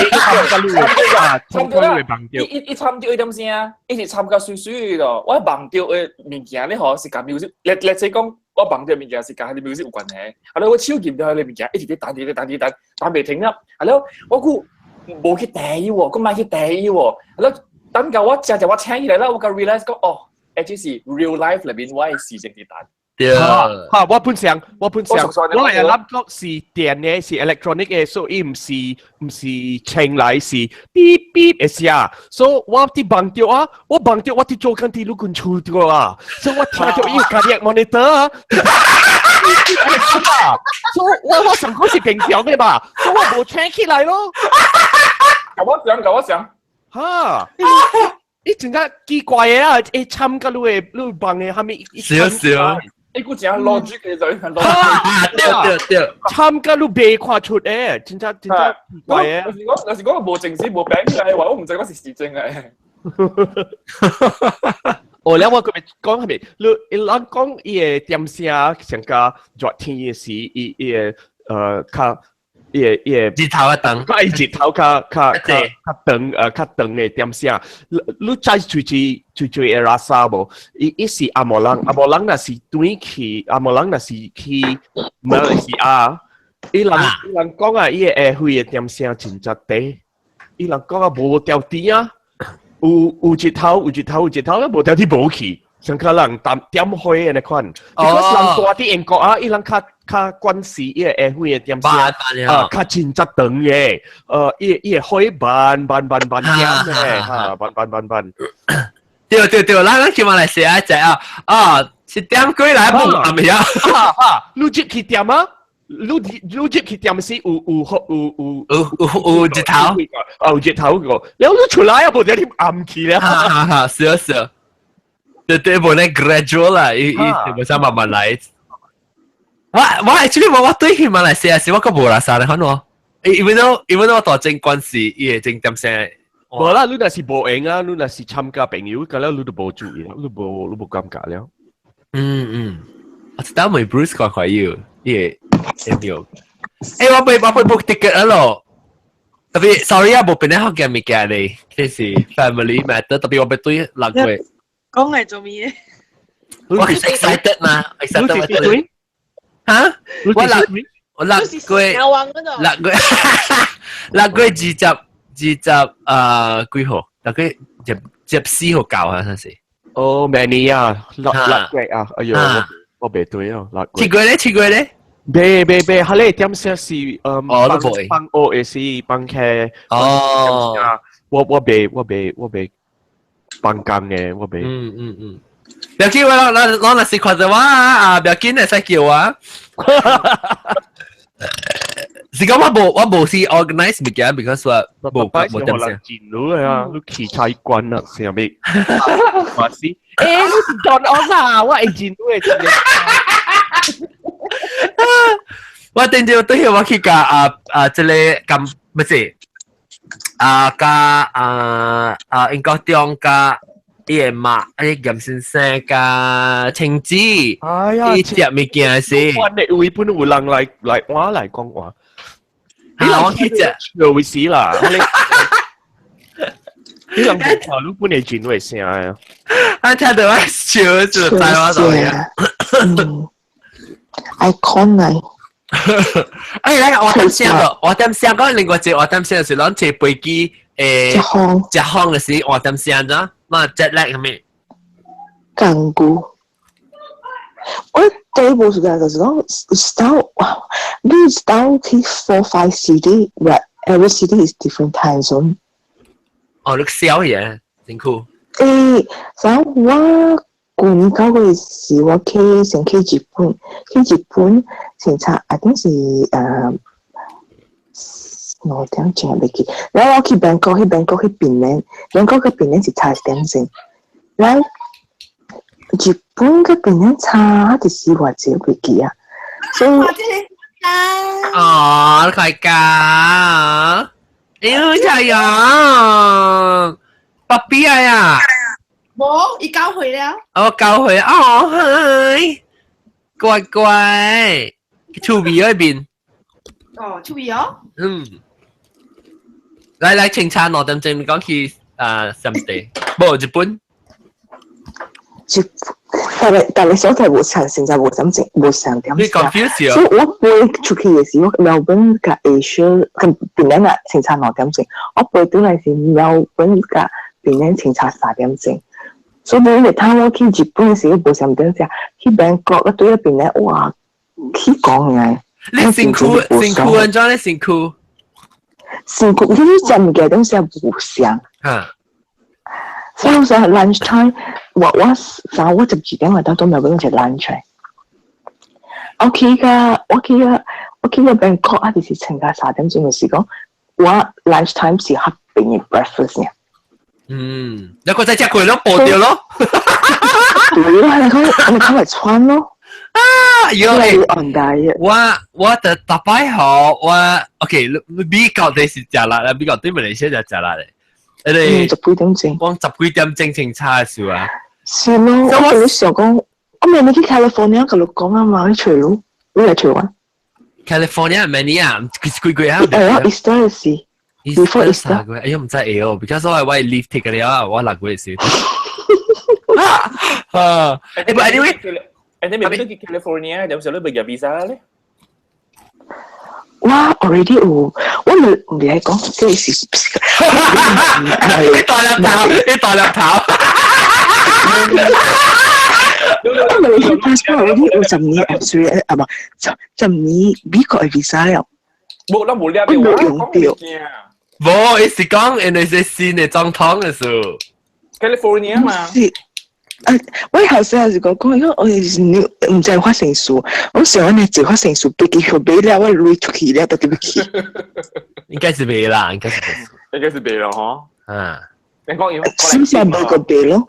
參著啦！伊伊參著一點聲，伊是參甲水水咯。我夢著的物件，你吼是共 music，你你說講我夢著物件是共彼個 music 有關係。啊，我手撳著彼個物件，一直佇彈，佇彈，佇彈，彈袂停啦。啊，了我閣無去第伊喎，閣莫去第伊喎。啊，了等到我食食我醒起來啦，我才 realize 講哦，這是 real life 裏面我的時間佇彈。對。哈！我本想，我係 alarm 是電嘅，是 electronic 嘅，所以毋是清來是嗶嗶的聲，所以我佇夢著啊，我夢著我佇做工佇愈近厝著啊，所以我聽著伊 cardiac monitor 啊，所以我想講是平常嘅吧，所以我無醒起來咯。共我講，共我講。哈！伊真正奇怪嘅啊！會參甲你的你夢的啥物？少少。伊閣真 logic 嘅就係 logic。對對對，參甲你袂看出誒，真正真正奇怪嘅。若是講無情時無病起來的話，我毋知我是時鐘嘅。哦，了我閣欲講係咪？你伊人講伊的點聲上加熱天的時，伊伊的較伊的伊的日頭較長，較伊日頭較長的點聲。你你知最最最最會垃圾無？伊伊是紅毛人，紅毛人若是轉去，紅毛人若是去馬來西亞，伊人講啊，伊的下歲的點聲真濟短。伊人講啊，無調甜啊。有有日頭，有日頭，有日頭，無調甜無去，像可能點點火的那款。哦。人住佇英國啊，伊人較較慣勢伊個下歲的點聲，啊，較真濟長的，伊伊個火慢慢慢慢點的，哈，慢慢慢慢。對對對，咱去馬來西亞食啊，啊，7點幾來無暗暝啊。哈哈，你入去店啊？你你入去店時有有有有有有有日頭，啊有日頭個，然後你出來啊，無得你暗去了。哈哈哈，是啊是啊，對對，無咧 gradual 啦，伊伊無想慢慢來。我 actually 我對去馬來西亞時，我閣無垃圾咧，可能。Even though 我大正關係，伊會正點聲。無啦，你若是無閒啊，你若是參加朋友，咁了你都無注意啦，你無感覺了。嗯嗯，我知道問 Bruce 講可以，伊會會有。欸，我欲 book ticket 啊咯。特別 sorry 啊，無變咧福建物件咧，這是 family matter。特別我欲對6月。講嚟做咩？我 excited 嘛，excited 對。嚇？我6月6月6月20 20幾號？6月24號到啊，算是。哦，明年啊，6月啊，哎呦，我袂對哦，六月。7月咧，7月咧？袂袂袂，彼个點聲是哦，都袂。放學的時放課。哦。我袂放工的，我袂。嗯嗯嗯。不要緊，我若是看著我啊，不要緊，會使叫我。是講我無是 organize 物件，because 我無無點聲。進入啊，你器材關啦，啥物？我是，欸，你是 John On 啊，我會進入的。我頂朝對我去共啊啊，這個咁乜事啊，佮啊啊英國中佮伊的媽，伊嚴先生佮晴子，哎呀，伊食物件時，我的位本有人來我來講話，啊，我去食，有時啦，你人無看你本來真會聲啊，啊，聽到我笑就知我做嘢。 icon 嚟。哎，來我點聲個，我點聲講另外一個，我點聲是攏坐飛機。誒，食風嘅時換點聲咋？嘛 jet lag 係咪？港股。我對無時間就是講，start 你 start 去 four five city, but every city is different time zone。哦，你笑嘢，辛苦。誒，所以我舊年9月時，我去先去日本，去日本先差，I think 是2點鐘未記。然後我去 Bangkok，去 Bangkok 去檳城，Bangkok 去檳城是差1點鐘。然後日本嗰檳城差就是偌濟未記啊。所以哦，你快講，哎呦，太陽，爸比啊呀！無，伊9歲了。我9歲，哦，嗨，乖乖，厝邊嗰邊。哦，厝邊哦。嗯。來來，清茶2點鐘，你講去啊什麼地？無日本。日，但係所在無上，現在無點鐘，無上點。你 confuse 所以我飛出去嘅時，我墨爾本佮 Asia 跟檳城啊，相差2點鐘。我飛轉來是墨爾本佮檳城相差3點鐘。所以每日當我去日本嘅時，無上點鐘，去 Bangkok 啊對一邊咧，哇，起講嘅。你辛苦辛苦安怎咧辛苦？辛苦，你食物件東西無相。嚇！所以我想 lunch time，我上我12點我到都沒有食 lunch。我去個 Bangkok 啊，就是成個3點鐘嘅時講，我 lunch time 是合併嘅 breakfast 呢。嗯，你個仔食過咯，報掉咯。對咯，你講咪穿咯。啊，有誒，我的逐擺好，我 OK，美國的是食力啦，美國對馬來西亞就食力咧。你十幾點鐘？講十幾點鐘清查嘅時啊。是咯，我同你想講，我明明去 California，佢講啊嘛，去除咯，你嚟除啊？California 咩年啊？幾幾月啊？係啊，Easter 時。Before Easter。哎呀，唔知會哦，because 我 leave take 了，我6月時。啊，誒，but anyway，誒，你明明都去 California，有時候你未入 visa 咧？我 already 有，我唔唔係講，這是你大粒頭，你大粒頭。我咪你 passport already 有10年 expiry 啊，唔十年美國嘅 visa 了。冇啦，冇掠我冇用到。冇，伊是講因為是新嘅總統嘅事。 California 嘛。是。啊！我後生是講講，因為我是你唔知發生事，我想你做發生事，飛機票買了，我鐳出去了，都對不起。應該是未啦，應該是。應該是未咯，嗬。啊。你講要。先生冇個未咯。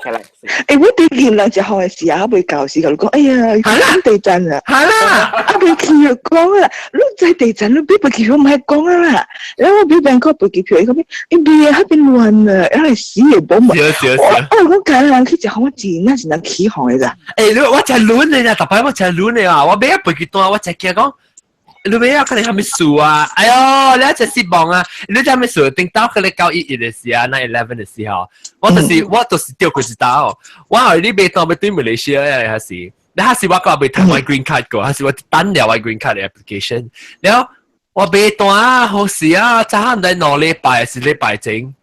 誒，我對見人一項嘅時啊，未舊時就講，哎呀，地震啊，係啦，啊未去就講啦，你知地震，你買飛機票唔係講啦，然後我買 Bangkok 飛機票，伊講咩？伊未啊，彼邊亂啊，因為死會無嘛。我講家人去一項，我真那是人起哄的咋？誒，你我真亂的啦，逐擺我真亂的啊！我買飛機單，我真驚講。你買啊，可能啥物事啊？哎喲，你真失望啊！你知啥物事？頂到可能9/11的時啊，9/11的時候，我就是掉過一刀。我後你買單欲對馬來西亞的還是，你還是我閣未讀我 green card 過，還是我等了我 green card 的 application。了後我買單啊，好時啊，早下毋知2禮拜還是禮拜前，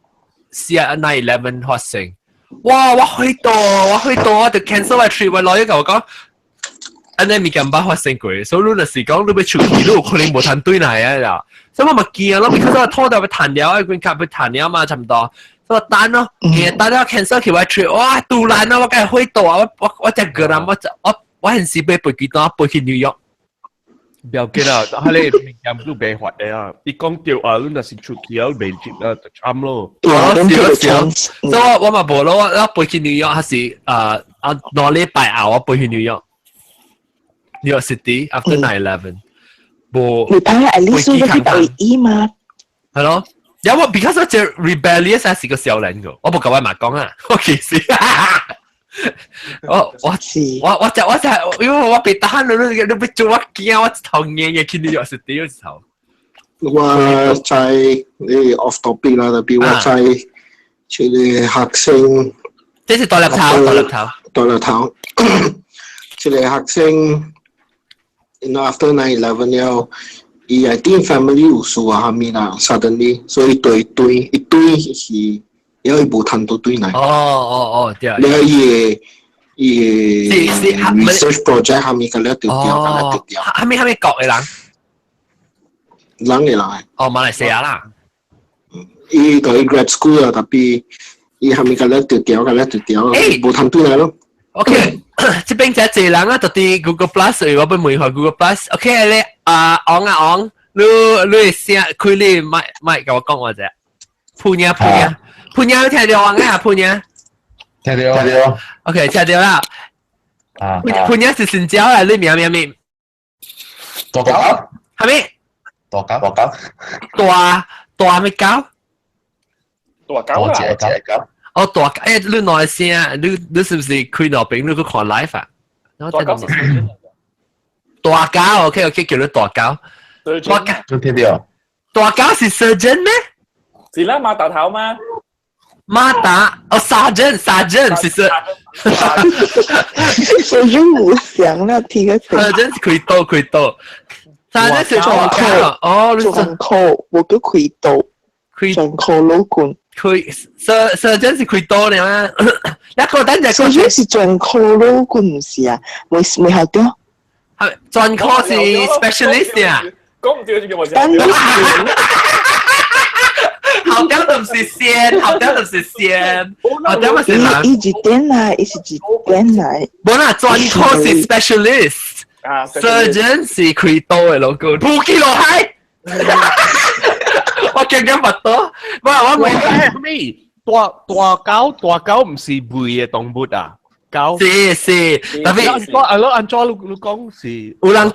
是啊 9/11發生。哇！我去到，我去到，我就 cancel 我 trip，我老友共我講。按呢物件捌發生過，所以你若是講你欲出去，你有可能無通轉來啊啦。所以我嘛驚咯，because 我拖到欲趁了，green card 欲趁了嘛，差不多。所以我等咯，等了 cancel 去我 trip，哇，突然啊，我梗係去到啊，我只個人，我現時欲飛機單飛去紐約。不要緊啦，但係你物件都袂發的啊。伊講對啊，你若是出去啊，袂接啊，就慘咯。是咯是咯，所以我嘛無咯，我飛去紐約還是啊2禮拜後我飛去紐約。New York City after 9/11，無你睇下 at least 都去到伊嘛？係咯，有我 because 我隻 rebellious 係是個少年個，我無共我媽講啊，我其實我就因為我被打你你你欲做我驚，我頭硬嘅去 New York City 嗰時候。我在你 off topic 啦，特別我在這個學生，這是大粒頭，大粒頭，大粒頭，這個學生。After 9/11 了，伊 I think family 有事啊，蝦米啦，suddenly，所以對對一對是，因為無談到對來。哦哦哦，對。了伊是是 research project 蝦米個了丟掉，個了丟掉。蝦米國嘅人？人嘅人。哦，馬來西亞啦。伊個 grad school 啊，tapi 伊蝦米個了丟掉，個了丟掉，無談對來咯。 OK，這邊就濟人啊，特啲 Google Plus，我要問下 Google Plus。OK，你啊，昂啊昂，你聲開你麥麥，共我講話者。潘爺潘爺潘爺，你聽到我啊？潘爺。聽到聽到。 OK，聽到啦。啊。潘爺是新椒啊，你名名名？大狗。係咪？大狗大狗。大大咩狗？大狗啦。大狗。哦，大欸，你哪聲？你是不是開路邊？你去看 live 啊？大狗是大狗，OK OK，叫你大狗。大狗，都聽到。大狗是 surgeon 咩？是啦，馬大頭嗎？馬達哦，sergeant sergeant 是 sur。 surgeon 無想啦，聽個 surgeon 是開刀開刀。sergeant 是專科，哦，專科，我叫開刀，專科老官。開 surgeon 是開刀的嘛？一個等陣。 surgeon 是專科老官唔是啊？未未學到。係專科是 specialist 啊？講唔對就叫我但後點都唔是線，後點都唔是線，後點咪是人。伊一點來，伊是一點來。無啦，專科是 specialist，surgeon 是開刀的老公，不記落海。我驚驚腹刀，我問咩？大大狗大狗唔是肥的動物啊？狗是是，特別我阿佬按怎你講是？有人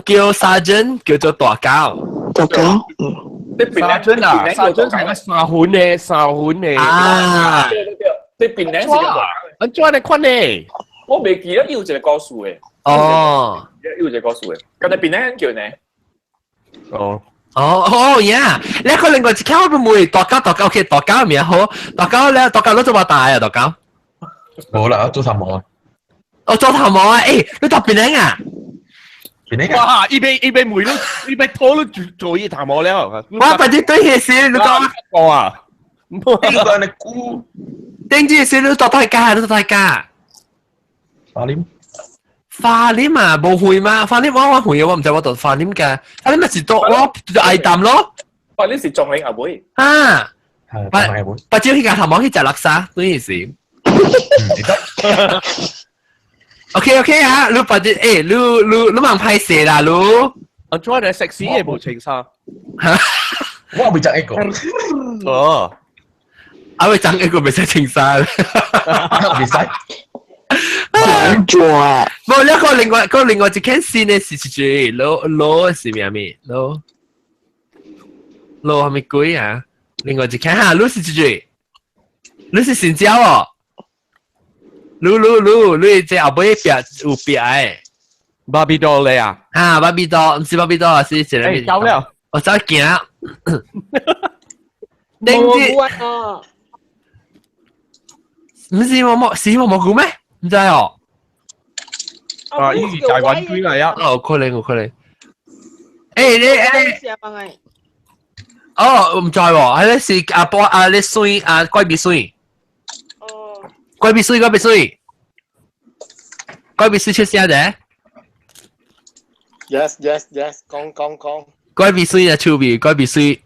叫 sergeant 叫做大狗，大狗，嗯。 sergeant 啊，sergeant 係個三分的，三分的。啊，對對對，對，檳城是叫大。按怎來看呢？我未記得有一個故事的。哦，有一個故事的，敢若檳城叫呢？哦。哦哦呀！你個另外一間我唔會大狗大狗，OK 大狗名好，大狗咧大狗你做乜大啊？大狗？冇啦，做頭毛啊！哦，做頭毛啊！誒，你到檳城啊？檳城哇！伊邊伊邊梅都伊邊拖都做做伊頭毛了。我快啲對起先，你講個啊？呢個你估？頂住先，你到大家，你到大家。花蓮。花蓮啊，無會嘛？花蓮我會，我唔知我到花蓮嘅。花蓮咪是到我愛淡咯。花蓮是中嶺阿妹。啊！係中嶺阿妹。不少去間頭毛去食叻沙，對意思。OK OK 啊，你把啲誒，你忙拍攝啦，你。我做你食屎也無穿衫。我未著一個。哦。啊，未著一個未使穿衫。未使。做啊！無，你個另外個另外一件事呢是是攞攞是咩咩？攞攞係咪鬼啊？另外一件哈，你是這句，你是新椒哦。你你你你這後尾壁有壁的。芭比多咧啊！啊，芭比多，唔是芭比多，是一個。欸，走了。我走行。蘑菇啊！唔是蘑蘑，是蘑蘑菇咩？唔知哦。啊，伊是台灣鬼嚟啊！哦，可能有可能。欸，你欸，哦，唔知喎，係你是阿波阿你水阿怪鼻水。哦。怪鼻水，怪鼻水。怪鼻水出聲者。 Yes, yes, yes，講講講。怪鼻水啊，手味怪鼻水，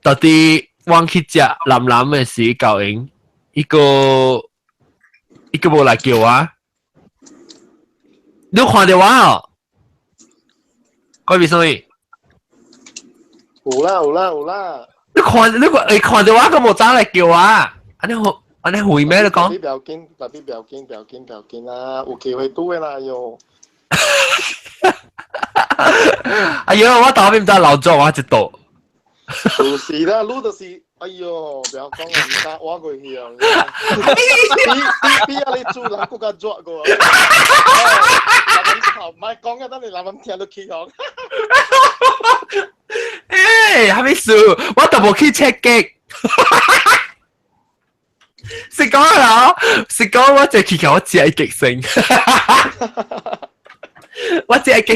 到底我去食藍藍的時教因，伊個伊個無來叫我。你看到我哦？怪鼻水。有啦有啦有啦。你看你看你看到我，佢無走來叫我，按呢好按呢會咩？你講？不要緊，特別不要緊，不要緊，不要緊啦，有機會拄的啦喲。哎呦，我頭邊唔知老咗我一度。就是啦，你就是，哎呦，不要講啦，唔敢挖過去啊！比比啊，你主人更加熱過。唔係講啊，等你男人聽到起哄。欸，還沒事，我都無去切機。是講啦，是講我這去我只係極性。我只係極。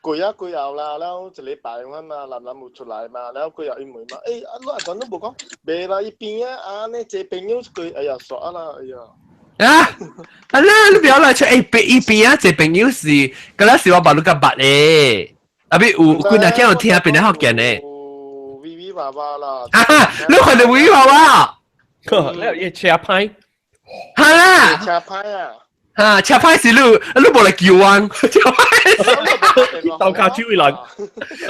過啊過後啦，然後一禮拜咁嘛，男男有出來嘛，然後過後伊問嘛，欸，啊你阿講都無講，袂啦，伊邊啊，啊呢這朋友過，哎呀，煞啦，哎呀。啊！啊啦，你不要來出欸，邊伊邊啊，這朋友是，嗰陣時我把你個捌咧，啊比有幾若聽有聽邊個福建的。微微娃娃啦。啊！你看到微微娃娃？你有車牌？哈啦！車牌啊！啊，車牌是你，你無來叫我，車牌。鬥卡主人。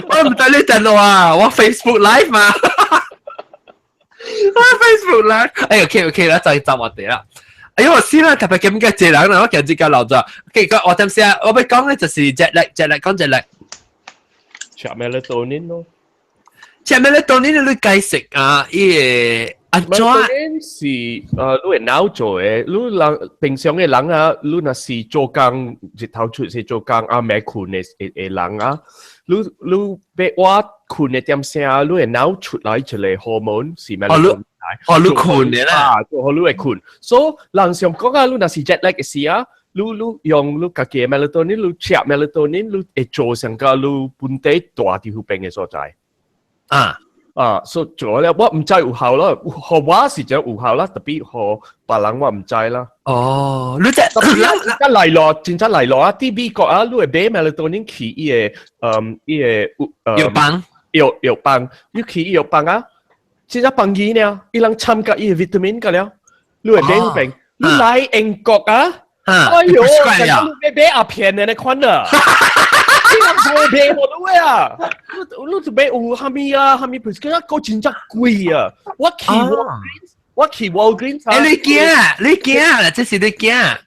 我唔知你等我啊，我 Facebook Live 嘛。我 Facebook Live，哎，OK OK 啦，再集我哋啦。哎呦，我先啦，特別咁嘅這人啦，我今日教留咗。OK，我點先啊？我要講咧就是 jet lag，jet lag 講 jet lag。食 melatonin 咯。食 melatonin 你解釋啊？伊個安怎？ melatonin 是你會腦做的，你人平常的人啊，你若是做工日頭出是做工暗暝睏的的的人啊，你你欲我睏的點聲，你會腦出來一個 hormone 是 melatonin。哦，你睏的啦，做予你會睏。所以人常講啊，你若是 jet lag 的時啊，你你用你家己的 melatonin，你食 melatonin，你會做成個你本地蹛佇彼邊的所在。啊啊，所以做了我毋知有效啦，予我是真有效啦，特別予別人我毋知啦。哦，你這真來咯，真正來咯啊！佇美國啊，你會買 melatonin 去伊個伊個藥房，藥藥房，你去伊藥房啊，真正便宜呢，伊人摻佮伊個 vitamin 個了，你會買彼邊，你來英國啊，哎呦，你買鴉片的那款啊！你人無賣予你啊！你你就買有啥物啊？啥物 prescription 閣真正貴啊！我去 Walgreens，我去 Walgreens。欸，你囝，你囝，這是你囝，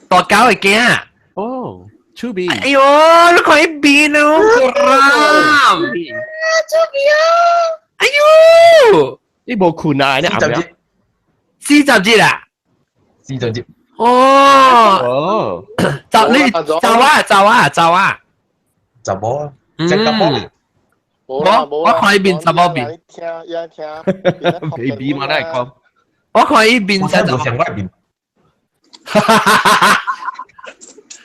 大狗的囝。哦，趣味。哎呦，你看伊面哦，啊，趣味啊！哎呦，你無睏啊？你暗暝？40日啦。40日。哦。哦。走你走啊走啊走啊！查某啊，食查某。我我看伊面查某面。聽一聽。 baby 嘛，哪會講？我看伊面查某。上外面。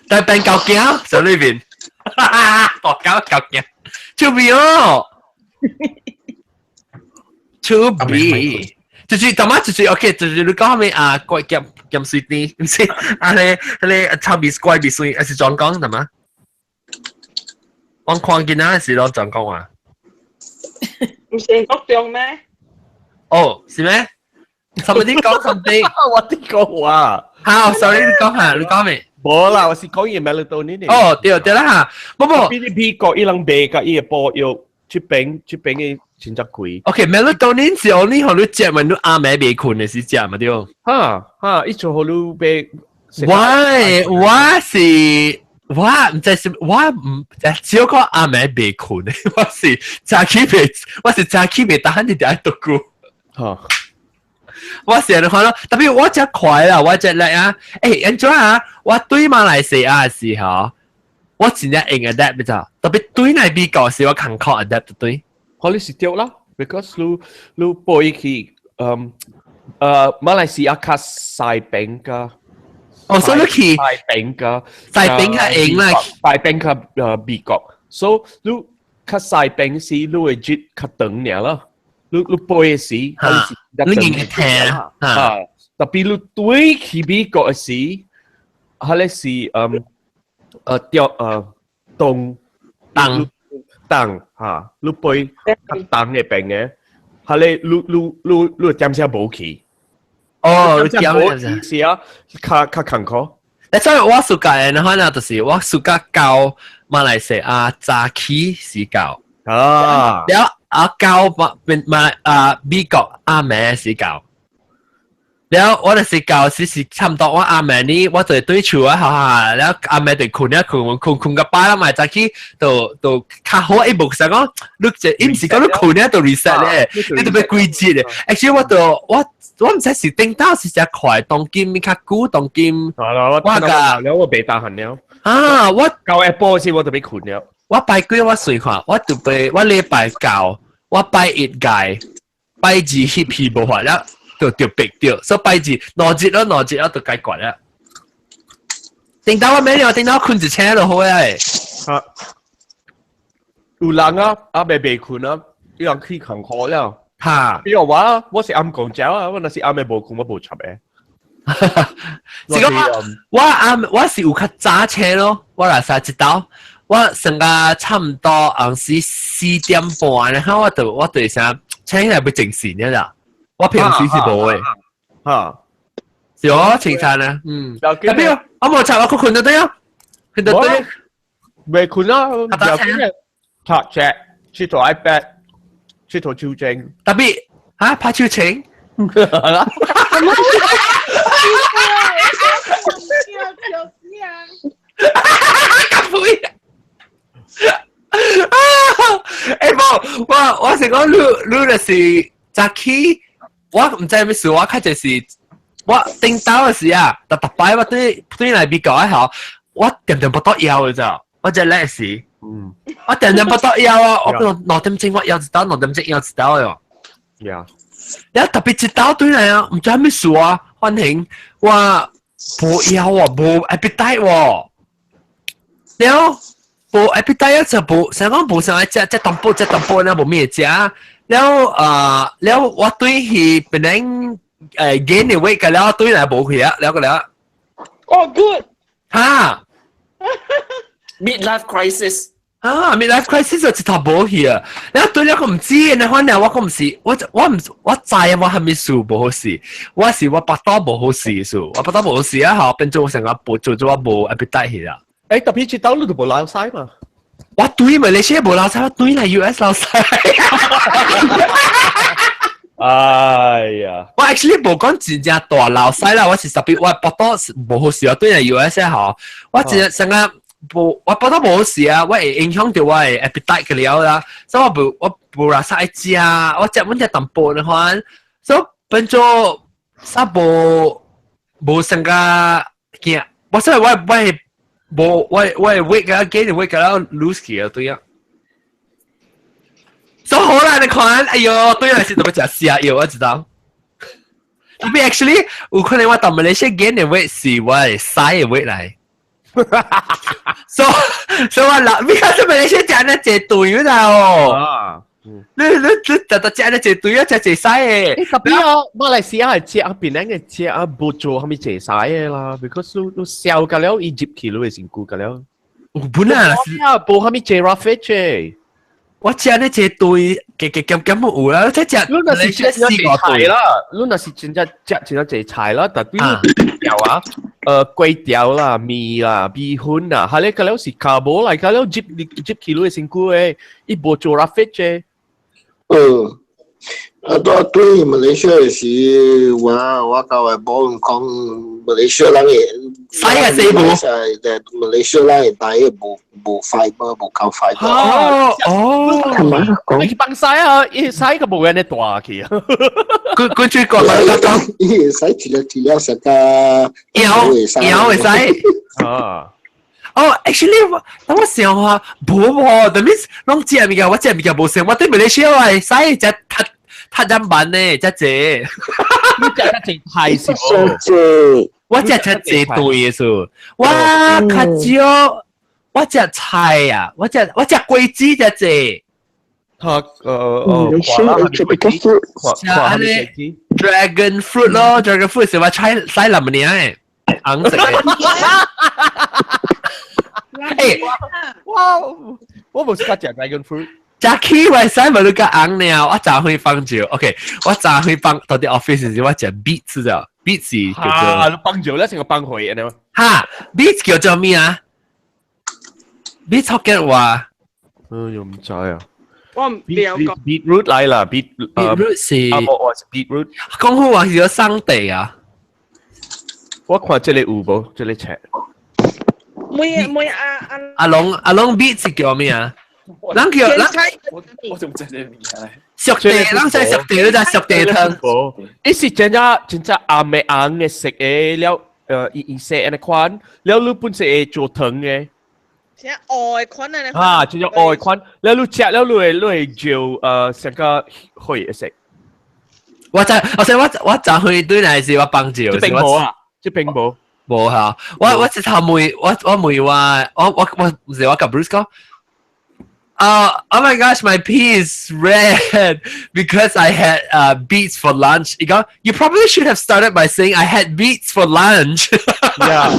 但變狗驚上裏面，大狗狗驚，趣味哦，趣味。就是淡仔就是 OK，就是你講咩啊？怪鹹鹹水甜，毋是啊？咧咧臭味怪味水，還是怎講淡仔？我看見啊是攏怎講話？毋是國中咩？哦，是咩？Somebody 講 something，我啲講話。好，sorry，你講下，你講咩？無啦，我是講伊 melatonin。哦，對對啦嚇，無無。比你美國伊人賣佮伊會補藥，這邊這邊的真正貴。 OK，melatonin 是 only 予你食嘛，你暗暝袂睏的時食嘛對。哈哈，伊就予你買。我我是我毋知是我毋只可暗暝袂睏的，我是早起袂，我是早起袂當，你得愛讀過。哈。我成日看咯，特別我真快啦，我真叻啊！欸，按怎啊？我對馬來西亞時候，我真正用 adapt 咋？特別對來美國時，我艱苦 adapt 對。可能是對啦，because 你你飛去馬來西亞較西邊㗎。哦，所以你去西邊㗎，西邊較用啦，西邊較美國，所以你較西邊時，你會日較長爾咯。你你飛的時，你應該聽啊，特別你對去美國的時，彼个是掉東東東哈，你飛較東的邊的，彼个你你你你點聲無去。哦，你點聲是啊，較較艱苦。所以我 suka 的話呢，就是我 suka 到馬來西亞早起時到。啊，了啊到馬馬啊美國暗暝時到。了我就是到時是差唔多，我暗暝呢，我就對厝啊，哈哈，了暗暝就睏了睏睏睏個飽啦，嘛早起就就較好，伊無是講你就伊毋是講你睏了就 reset 咧，你特別規節咧。Actually 我就我我毋知是頂到是誠快，當今較久，當今我個了我袂得閒了。啊，我到下晡時我就欲睏了。我拜幾我算看，我就拜我禮拜九，我拜一屆，拜二翕戲無法了。就就逼掉，所以拜二兩日咯，兩日咯就解決了。頂到我咩了？頂到睏一醒就好啊！啊，有人啊，啊未未困啊，有人去上課了。哈，比如我是暗講蕉啊，我若是暗暝無困，我無插嘅。是講我暗我是有較早醒咯，我若三一晝，我成個差唔多紅時4點半，然後我就啥醒起來欲精神了。我平時是無的。哈，是我清晨啊，嗯。特別我無插，我去困就對啊，困就對。未困啊，又邊拍隻，佚佗 iPad，佚佗手精。特別嚇拍手情。係啦。咁肥啊！欸無，我是講你你就是早起，我毋知啥物事，我較就是我頂晝的時啊，逐逐擺我對對來美國的吼，我定定腹肚枵的咋，我真叻時，我定定腹肚枵啊，我2點鐘我枵一道，2點鐘枵一道的哦。 Yeah。了特別一道對來啊，毋知啥物事啊，反正我無枵啊，無 appetite 喎。了無 appetite 就無，想講無想愛食食淡薄食淡薄，了無咩食。了啊，了我對去本來gain 的 weight 個了對來無去啊，了個了。哦，good。哈，midlife crisis。啊，midlife crisis 就一頭無去啊！了對了，我毋知，你反正我講毋是，我我毋我知啊，我啥物事無好勢，我是我腹肚無好勢數，我腹肚無好勢啊，吼變做成個無做做我無 appetite 去啦。欸，特別一道你都無流屎嘛？我對馬來西亞無流屎，我對來 US 流屎。哎呀！我 actually 無講真正大流屎啦，我是特別我腹肚無好勢，我對來 US 吼，我真正成個。無，我腹肚無好勢啊，我會影響到我的 appetite 個了啦，所以我無啦啥愛食，我食阮食淡薄的話，所以變做啥無無成個驚，我所以我我無我我 weight 個 gain weight 個了 lose 去啊，對啊。所以好啦，你看，哎喲，對來是特別食瀉藥，我知道。特別 actually 有可能我到馬來西亞 gain 的 weight 是我的屎的 weight 來。所所以我老，你看這馬來西亞食那濟對啦哦。啊。你你你特特食那濟對啊，食濟屎的。特別哦，馬來西亞係食檳榔嘅食啊，無做啥物濟屎的啦，because 你你燒個了，伊入去你會身軀個了。本來是啊，無啥物濟 roughage。我食那濟對，加加減減有啦，即食。你若是食真濟菜啦，你若是真正食真正濟菜啦，特別條啊，粿條啦、麵啦、米粉啦，係咧個了是 carbo 來，個了入入去你的身軀的，伊無做 roughage。嗯，啊，對對，馬來西亞時，我甲我某講，馬來西亞人的，使啊死無，馬來西亞人的 diet 無無 fiber，無夠 fiber。哦哦，你去放屎啊！伊屎個無安尼大去啊！佢佢最講啦，講伊屎一粒一粒食甲枵枵會使啊。哦，actually 我等我想下，無喎，that means 攏食物件，我食物件無成，我對馬來西亞話屎食太太兩萬呢，食濟。你食較濟菜是無？我食較濟對的數，我較少，我食菜啊，我食果子食濟。他看 dragon fruit 咯，dragon fruit 是我菜西林年的，紅色的。欸，哇！我無識食 dragon fruit。食起話使無你較紅了，我早會放尿。OK，我早會放到啲 office 時，我食 beets 咋，beets 叫做。啊，你放尿咧成個放血安尼。哈，beets 叫做咩啊？beets 福建話。嗯，又唔知啊。我唔了解。 beetroot 來啦，beet beetroot 是。啊，無，我是 beetroot。講好話是叫生地啊。我看這個有無？這個冊。每每阿阿阿龍阿龍 beets 叫咩啊？人叫人我就唔知這個名咧。熟地，人使熟地，你知熟地湯。伊是真正真正紅的紅的色的了，伊伊色按呢款，了你本身會做湯的。像烏的款啊！啊，就叫烏的款，了你食了你會就成個血的色。我知，我知我我昨昏對來是我幫照。這邊無啊，這邊無。無嚇，我我直頭問我我問我我我我唔是我甲 Bruce 講， Oh my gosh, my pee is red because I had beets for lunch. 伊講，You probably should have started by saying I had beets for lunch. Yeah.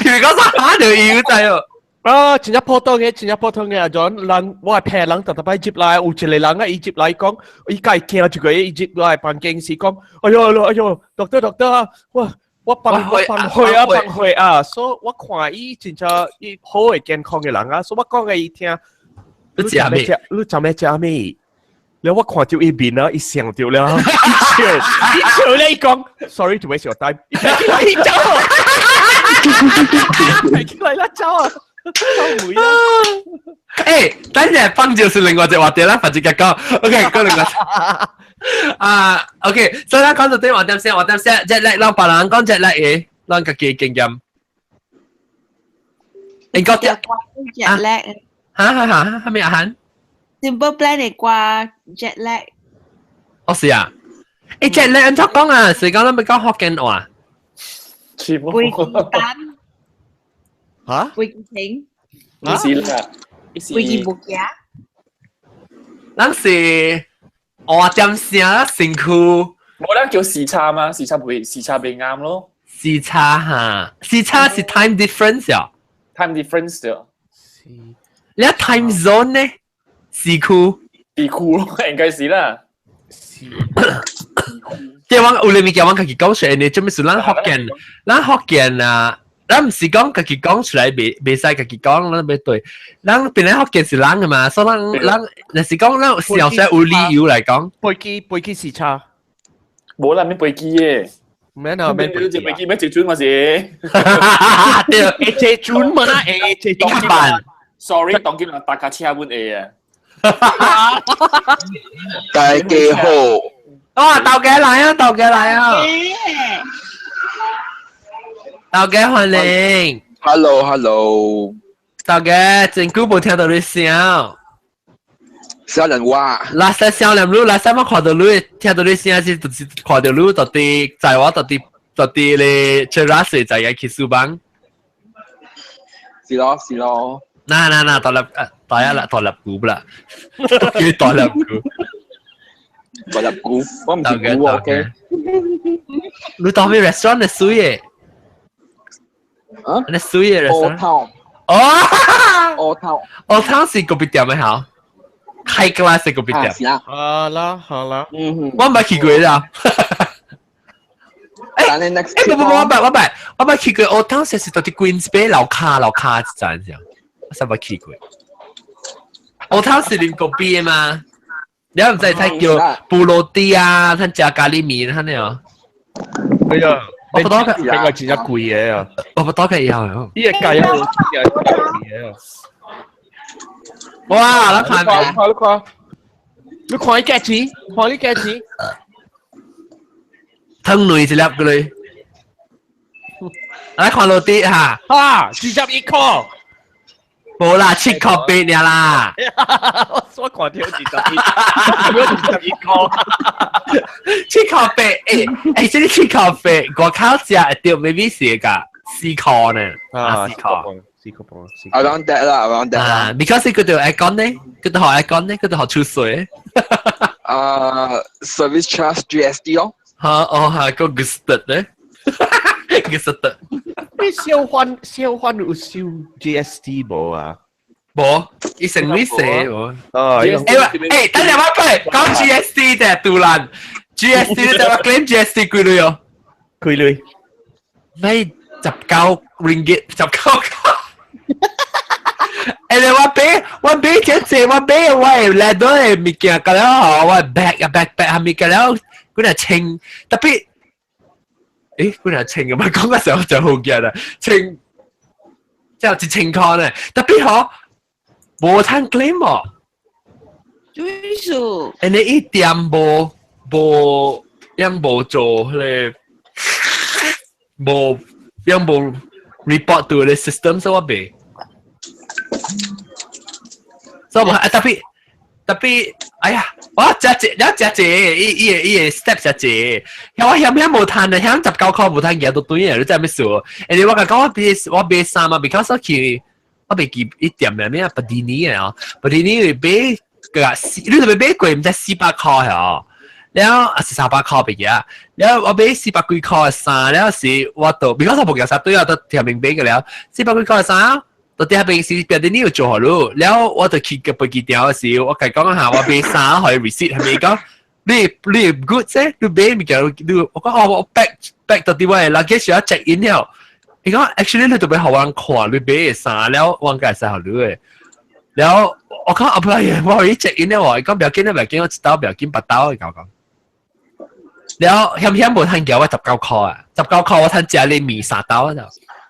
佢講啥就要就啊，真正普通嘅，真正普通嘅阿 John，人我係聽人特特擺接來，有一個人啊，伊接來講，伊家驚一個，伊接來房間時講，哎喲哎喲，doctor doctor 啊，我放我放血啊放血啊，所以我看伊真正伊好嘅健康嘅人啊，所以我講給伊聽，你食咩？你食咩食咩？了我看到伊面啊，伊想到了，伊笑，伊笑咧，伊講，sorry to waste your time，伊走，起來啦，走啊！會啊！誒，等陣放就是另外一個話題啦，反正講，OK，講另外。啊，OK，所以咱講到對話點先，話點先，jet lag，讓別人講 jet lag 嘅，咱家己經驗。你覺得 jet lag？嚇嚇嚇，係咪阿韓？Simple Plan 嘅歌 jet lag。哦是啊，誒 jet lag 按怎講啊？是講咱欲講福建話。飛機單。嚇？飛機停。唔是啦，飛機無行。咱是換點聲身軀。冇得叫時差嘛？時差會時差未啱咯。時差哈，時差是 time difference 啊。 time difference 啊。你 time zone 呢？時區。時區咯，應該是啦。即係我有啲物件我家己講出來，你做咩事？咱福建，咱福建啊。咱毋是講家己講出來，袂使家己講，咱欲對。咱本來福建是人嘅嘛，所以咱咱若是講咱小說有理由來講。飛機時差。無啦，免飛機嘅。免啊，免飛機，飛機免坐船嘛是。對，會坐船嘛啦，會坐船辦。 Sorry，當今人搭架車阮會啊。大家好。哇，豆家來啊，豆家來啊。豆家歡迎。 Hello，Hello。豆家真久無聽到你聲。少年話。 last time 少年你，last time 我看到你，聽到你聲是就是看到你到底在我到底到底咧 Cheras 在個去書房。是咯，是咯。嗱嗱嗱，大粒大一啦，大粒股啦，叫大粒股。大粒股，我唔是股，OK。你到咩 restaurant 嘅水嘅？啊？你水嘅 restaurant？頭。哦。烏頭。烏頭是個別店嘅嚇，high class 嘅個別店。是啦。好啦，好啦。嗯。我唔捌去過啦。誒，誒，不不不，我捌我捌我捌去過烏頭，是是到佇 Queens Bay 樓跤樓跤一站這樣，我實捌去過。烏頭是啉咖啡的嘛？你毋知睇叫布羅蒂啊，睇食咖喱麵，睇呢？哎呀，我不多個比較真正貴嘅啊！我不多個要。呢個價有貴嘅。哇！你看你看你看，你看伊價錢，看你價錢。湯類一粒過來，來看落啲嚇。啊，21箍。無啦，7箍8爾啦。我看到21，21箍。7箍8，欸欸，這個7箍8，外口食會著 maybe 是個4箍呢。啊，4箍。4箍半。 Around that 啦，around that 啦。Because 佢度 aircon 呢，佢度學 aircon 呢，佢度學出水。啊，service charge GST 哦。嚇，哦嚇，個 gusted 呢？gusted。你小販小販有收 GST 無啊？無，伊成你寫無。哦，欸喂，欸，等陣我講講 GST 啫，杜蘭 GST 你知我 claim GST 幾鐳哦？幾鐳？咪19 ringgit，19。欸，你我買我買這濟，我買我的 leather 的物件，甲了吼，我 bag 啊 backpack 蝦米甲了，幾若千，特別。誒，幾若千嘅嘛，講個時候就好驚啦，千，即係1000箍呢，特別吼，無通 claim 哦。做數。因為伊店無無，樣無做彼個，無樣無 report to the system，所以我袂。所以無啊，特別特別，哎呀，我食一，你食一，伊伊個伊個 step 食一，我嫌遐無趁的，遐19箍無趁行到對啊，你知咩事？因為我甲講我買我買衫啊，because 我去我袂記伊店名咩啊，Padini 啊，Padini 買個你特別買過毋知400箍嗬。了啊是300箍袂記啊，了我買四百幾箍嘅衫，了是我到，比如講我無件衫對啊，都條明買個了，四百幾箍嘅衫，到底下邊是 Padini 有做好咯，了我就去個飛機場嘅時，我共講下我買衫可以 receipt 係咪講？你 good 啫，你買物件你我講哦，我 bag bag 到啲位，luggage 要 check in 了。伊講 actually 你特別予阮看你買嘅衫了，我該使予你嘅。了我講啊不係，我予 check in 了喎，伊講不要緊，不要緊，我一刀不要緊，八刀伊講講。了險險無趁交我19箍啊，十九箍我趁食你麵三刀就，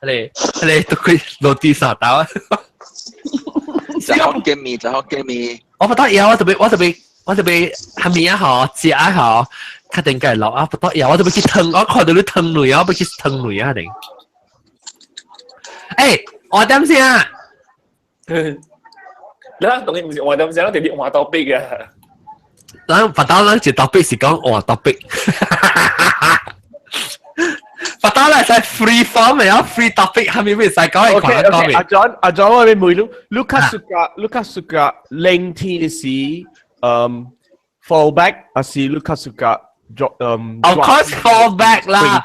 你你都可以落地三刀啊。食福建麵，食福建麵。我不得要，我特別下面啊嗬，食啊嗬，較定計落啊，不得要，我特別去湯，我看到你湯類啊，我欲去湯類啊定。欸，我點先啊？你當然唔是換點聲，直接換 topic 嘅。咱白刀咱一 topic 是講換 topic。白刀咧係 free form 嘅，free topic 係咪會使講係 OK OK，阿 John 阿 John，我問你，你較 suka 你較 suka 冷天時，fall back，還是你較 suka drop Of course fall back 啦。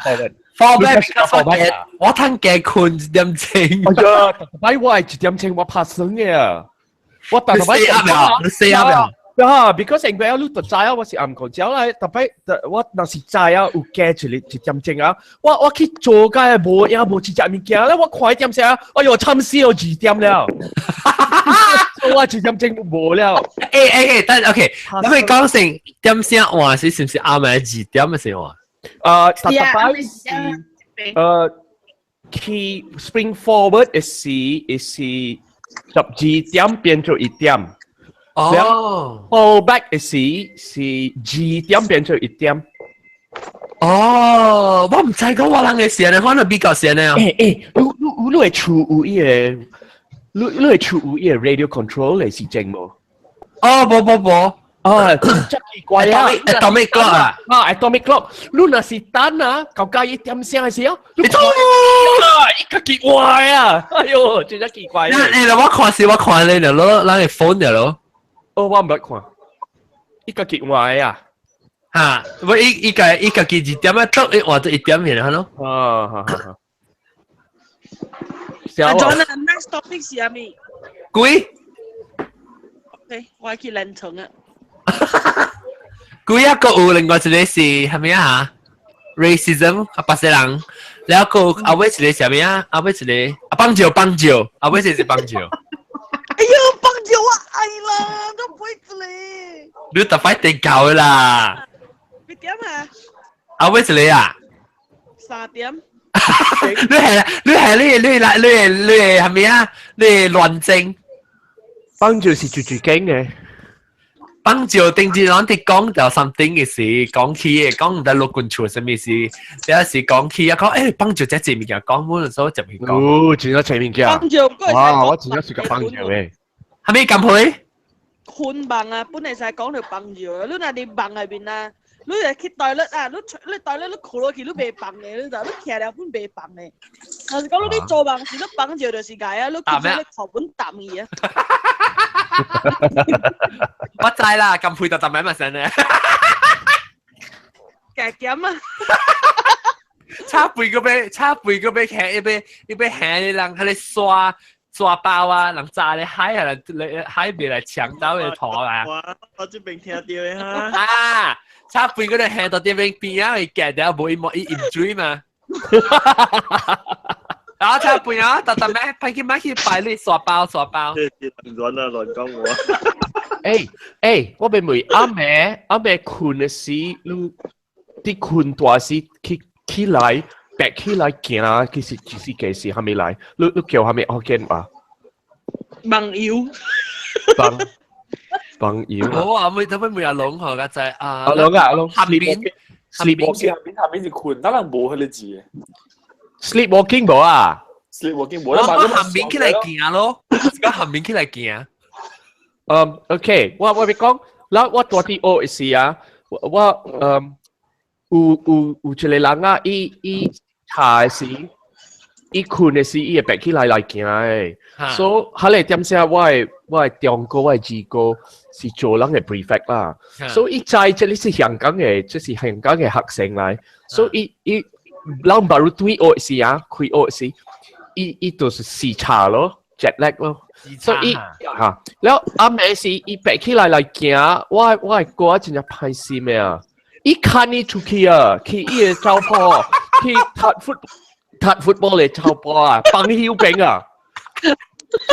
fall back because 我趁加睏一點鐘。哎呀，逐擺我係一點鐘我拍算嘅，我逐擺你 stay up 了，你 stay up 了。啊，because 因為你就知啊，我是暗暝覺啦，逐擺我若是知啊，有加一個一點鐘啊，我去做該無影無一隻物件咧，我看一點聲，哎喲，慘死哦，2點了，我一點鐘無了。欸欸欸，但 OK，你會講成點聲換是毋是暗暝2點嘅時候？逐擺是去 spring forward 是12點變做1點。哦，fall back 是2點變做1點。哦，我毋知講我人嘅時呢，可能比較時呢。欸欸，你你會厝有伊個，你會厝有伊個 radio control 嘅時鐘無？哦，無無無。啊，真奇怪啊！Atomic clock 啊！啊，atomic clock，你若是等啊，到家一點聲嘅時候，你啊，伊較奇怪啊！哎喲，真正奇怪。那欸，我看是我看你了咯，咱個 phone 了咯。哦，我毋捌看，伊家己換啊。哈，我伊家己2點啊，得伊換做1點嘅，係咯。啊，好好好。阿 John 啊，next topic 是啥物？鬼。 OK，我去懶床啊。鬼啊，個有另外一個是啥物啊？racism 啊，巴西人，然後個後尾一個是啥物啊？後尾一個啊，棒球棒球，後尾一個是棒球。哎呦，棒球我愛啦，都唔會咧。你特擺地教啦。幾點啊？後尾一個啊？ 3點。你係你係你你你你係咩啊？你係亂政。棒球是最最驚嘅。棒球頂住人哋講就 something 嘅事，講起嘅，講毋知陸軍處啥物事，有時講起啊，講欸棒球這濟物件講，我就所以就去講。哦，真正濟物件。棒球哇，我真正是個棒球嘅。係咪咁配？困夢啊，本來使講著棒球，你若佇夢內面啊，你會去 toilet 啊，你 toilet 你跍落去，你袂放的，你知，你徛了本袂放的。若是講你佇做夢時，你放尿就是害啊，你去你頭本淡去啊。我知啦，咁配就特名咪成咧。加減啊！差背個邊行一邊一邊行的人喺咧刷刷包啊，人炸咧海啊，來海邊來搶到的頭啊！我這邊聽到的哈。啊！差背個咧行到這邊邊啊，會夾掉無伊無伊飲水嘛。然後差背啊，特特咩？派去買去擺你刷包刷包。亂啊，亂講我。欸欸，我欲問暗暝暗暝睏的時，你佇睏大時起起來，白起來行，其實其實幾時還沒來？你叫啥物福建話？夢遊。夢夢遊。冇啊，每特別每日攏嗬，個就啊。阿龍啊，阿龍。下邊 sleepwalking 下邊是睏，當然無彼個字。 sleepwalking 無啊？sleepwalking 無。我下面起來行咯，個下面起來行。嗯，OK，我欲講，我住佇學的時啊，我有一個人啊，伊伊查的時，伊困的時，伊會爬起來來行的。所以，彼个點聲，我的中哥，我的二哥是做人的 prefect 啦。所以伊知這裡是香港的，這是香港的學生來。所以伊伊人 baru 對學時啊，開學時，伊伊就是時差咯，jet lag 咯。所以嚇，了暗暝時伊爬起來來行，我我的哥真正歹心的啊！伊牽伊出去啊，去伊的走坡，去踢 foot 踢 football 的走坡啊，放伊休邊啊。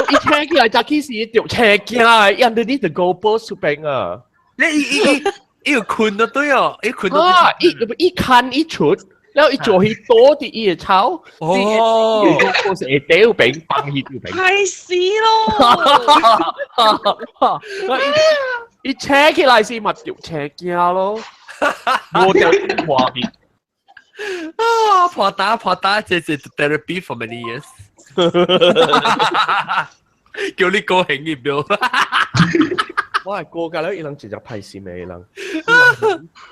伊醒起來早起時就車驚啊，伊 underneath the goalpost 出邊啊。你伊伊伊伊有困到對哦，伊困到啊，伊伊牽伊出，了伊做去倒佇伊的頭，哦，伊個是會掉邊，放去掉邊。太死咯！伊醒起來時嘛就車驚咯，無掉畫面。啊，破打破打，這是 therapy for many years。叫你高興一表。我係過架了，伊人真正歹心的，伊人，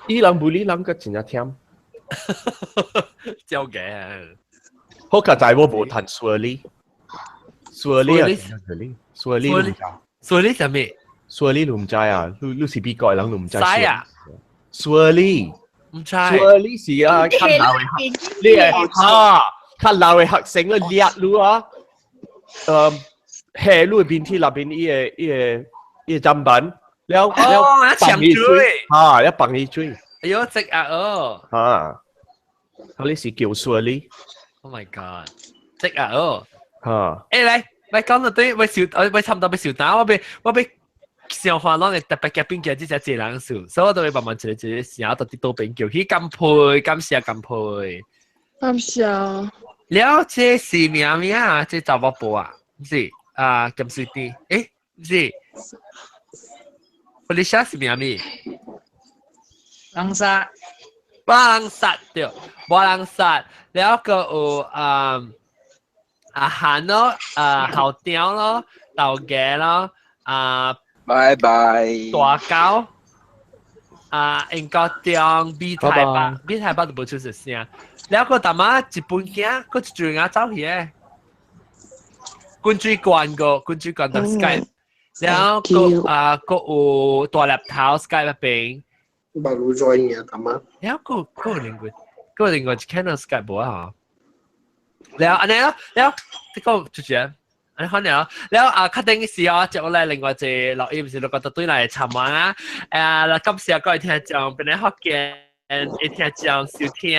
伊人無理人閣真正忝。照嘅。好佳哉我無談 Swirly。Swirly 啊，Swirly，Swirly 你毋知？Swirly 啥物？Swirly 你毋知啊？你你是美國的人，你毋知？知啊。 Swirly。毋知。 Swirly 是啊，較老的，你會哈，較老的學生咧掠你啊，下你的面體內面伊個伊個伊個砧板，了了放伊水，哈，了放伊水。哎喲，積壓哦。哈，彼是叫 Swirly。 Oh my god！積壓哦。哈。欸來，來講到對，欲收，欲差不多欲收檔，我欲我欲想看攏會特別嘉賓叫這隻濟人數，所以我都會慢慢一个一个聲到佇倒邊叫去乾杯，感謝乾杯。感謝。了，這是名名啊？這查某婆啊？毋是啊，鹹水甜，欸，毋是。Felicia 是名物？人殺。無人殺對，無人殺。了閣有啊阿韓咯，啊後雕咯，豆芽咯，啊。拜拜。大狗。啊，英國中美台北，美台北都無出一聲。了閣淡仔一本囝，閣一陣仔走去的。滾水罐個，滾水罐到 Skype，了閣啊閣有大粒頭 Skype 那邊。捌有 join 啊，淡仔。了閣閣有另外，閣有另外一 channel Skype 無啊？了按呢咯，了這個就是按呢款了，了啊，確定是哦，接落來另外一個錄音是錄個對來參玩啊，誒，感謝各位聽眾，本來福建會聽眾收聽，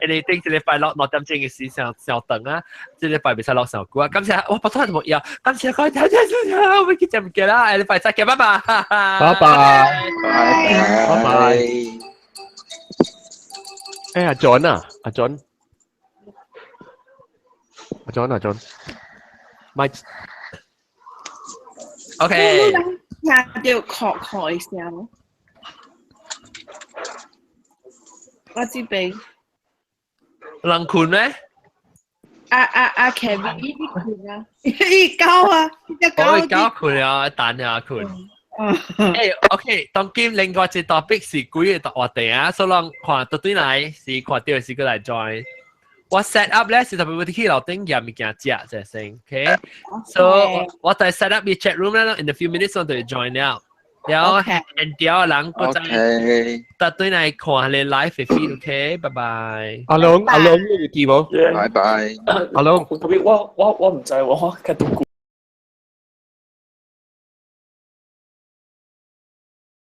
你頂一禮拜六6點鐘嘅時上上堂啊，這禮拜袂使落上久啊，感謝我不錯就冇要，感謝各位聽眾收聽，我們去食物件啦，下禮拜再見，拜拜，拜拜，拜拜。欸，阿 John 啊，阿 John，阿 John 阿 John，咪，OK。聽到咳咳聲，我這邊。人困咩？阿阿阿 Kevin 伊佇困啊，伊狗啊，伊隻狗。我狗困啊，等下困。欸，OK，當今另外一個 topic 是幾个話題啊，所以人看到對來是看到是過來 join。我 set up 咧是特別會去樓頂夾物件食這先，OK？So 我我在 set up 個 chat room 咧，in a few minutes 我就會 join 了。然後現掉人閣再搭對來看你 live feed，OK？拜拜。阿龍阿龍，你有記無？拜拜。阿龍，特別我我我毋知，我較拄久。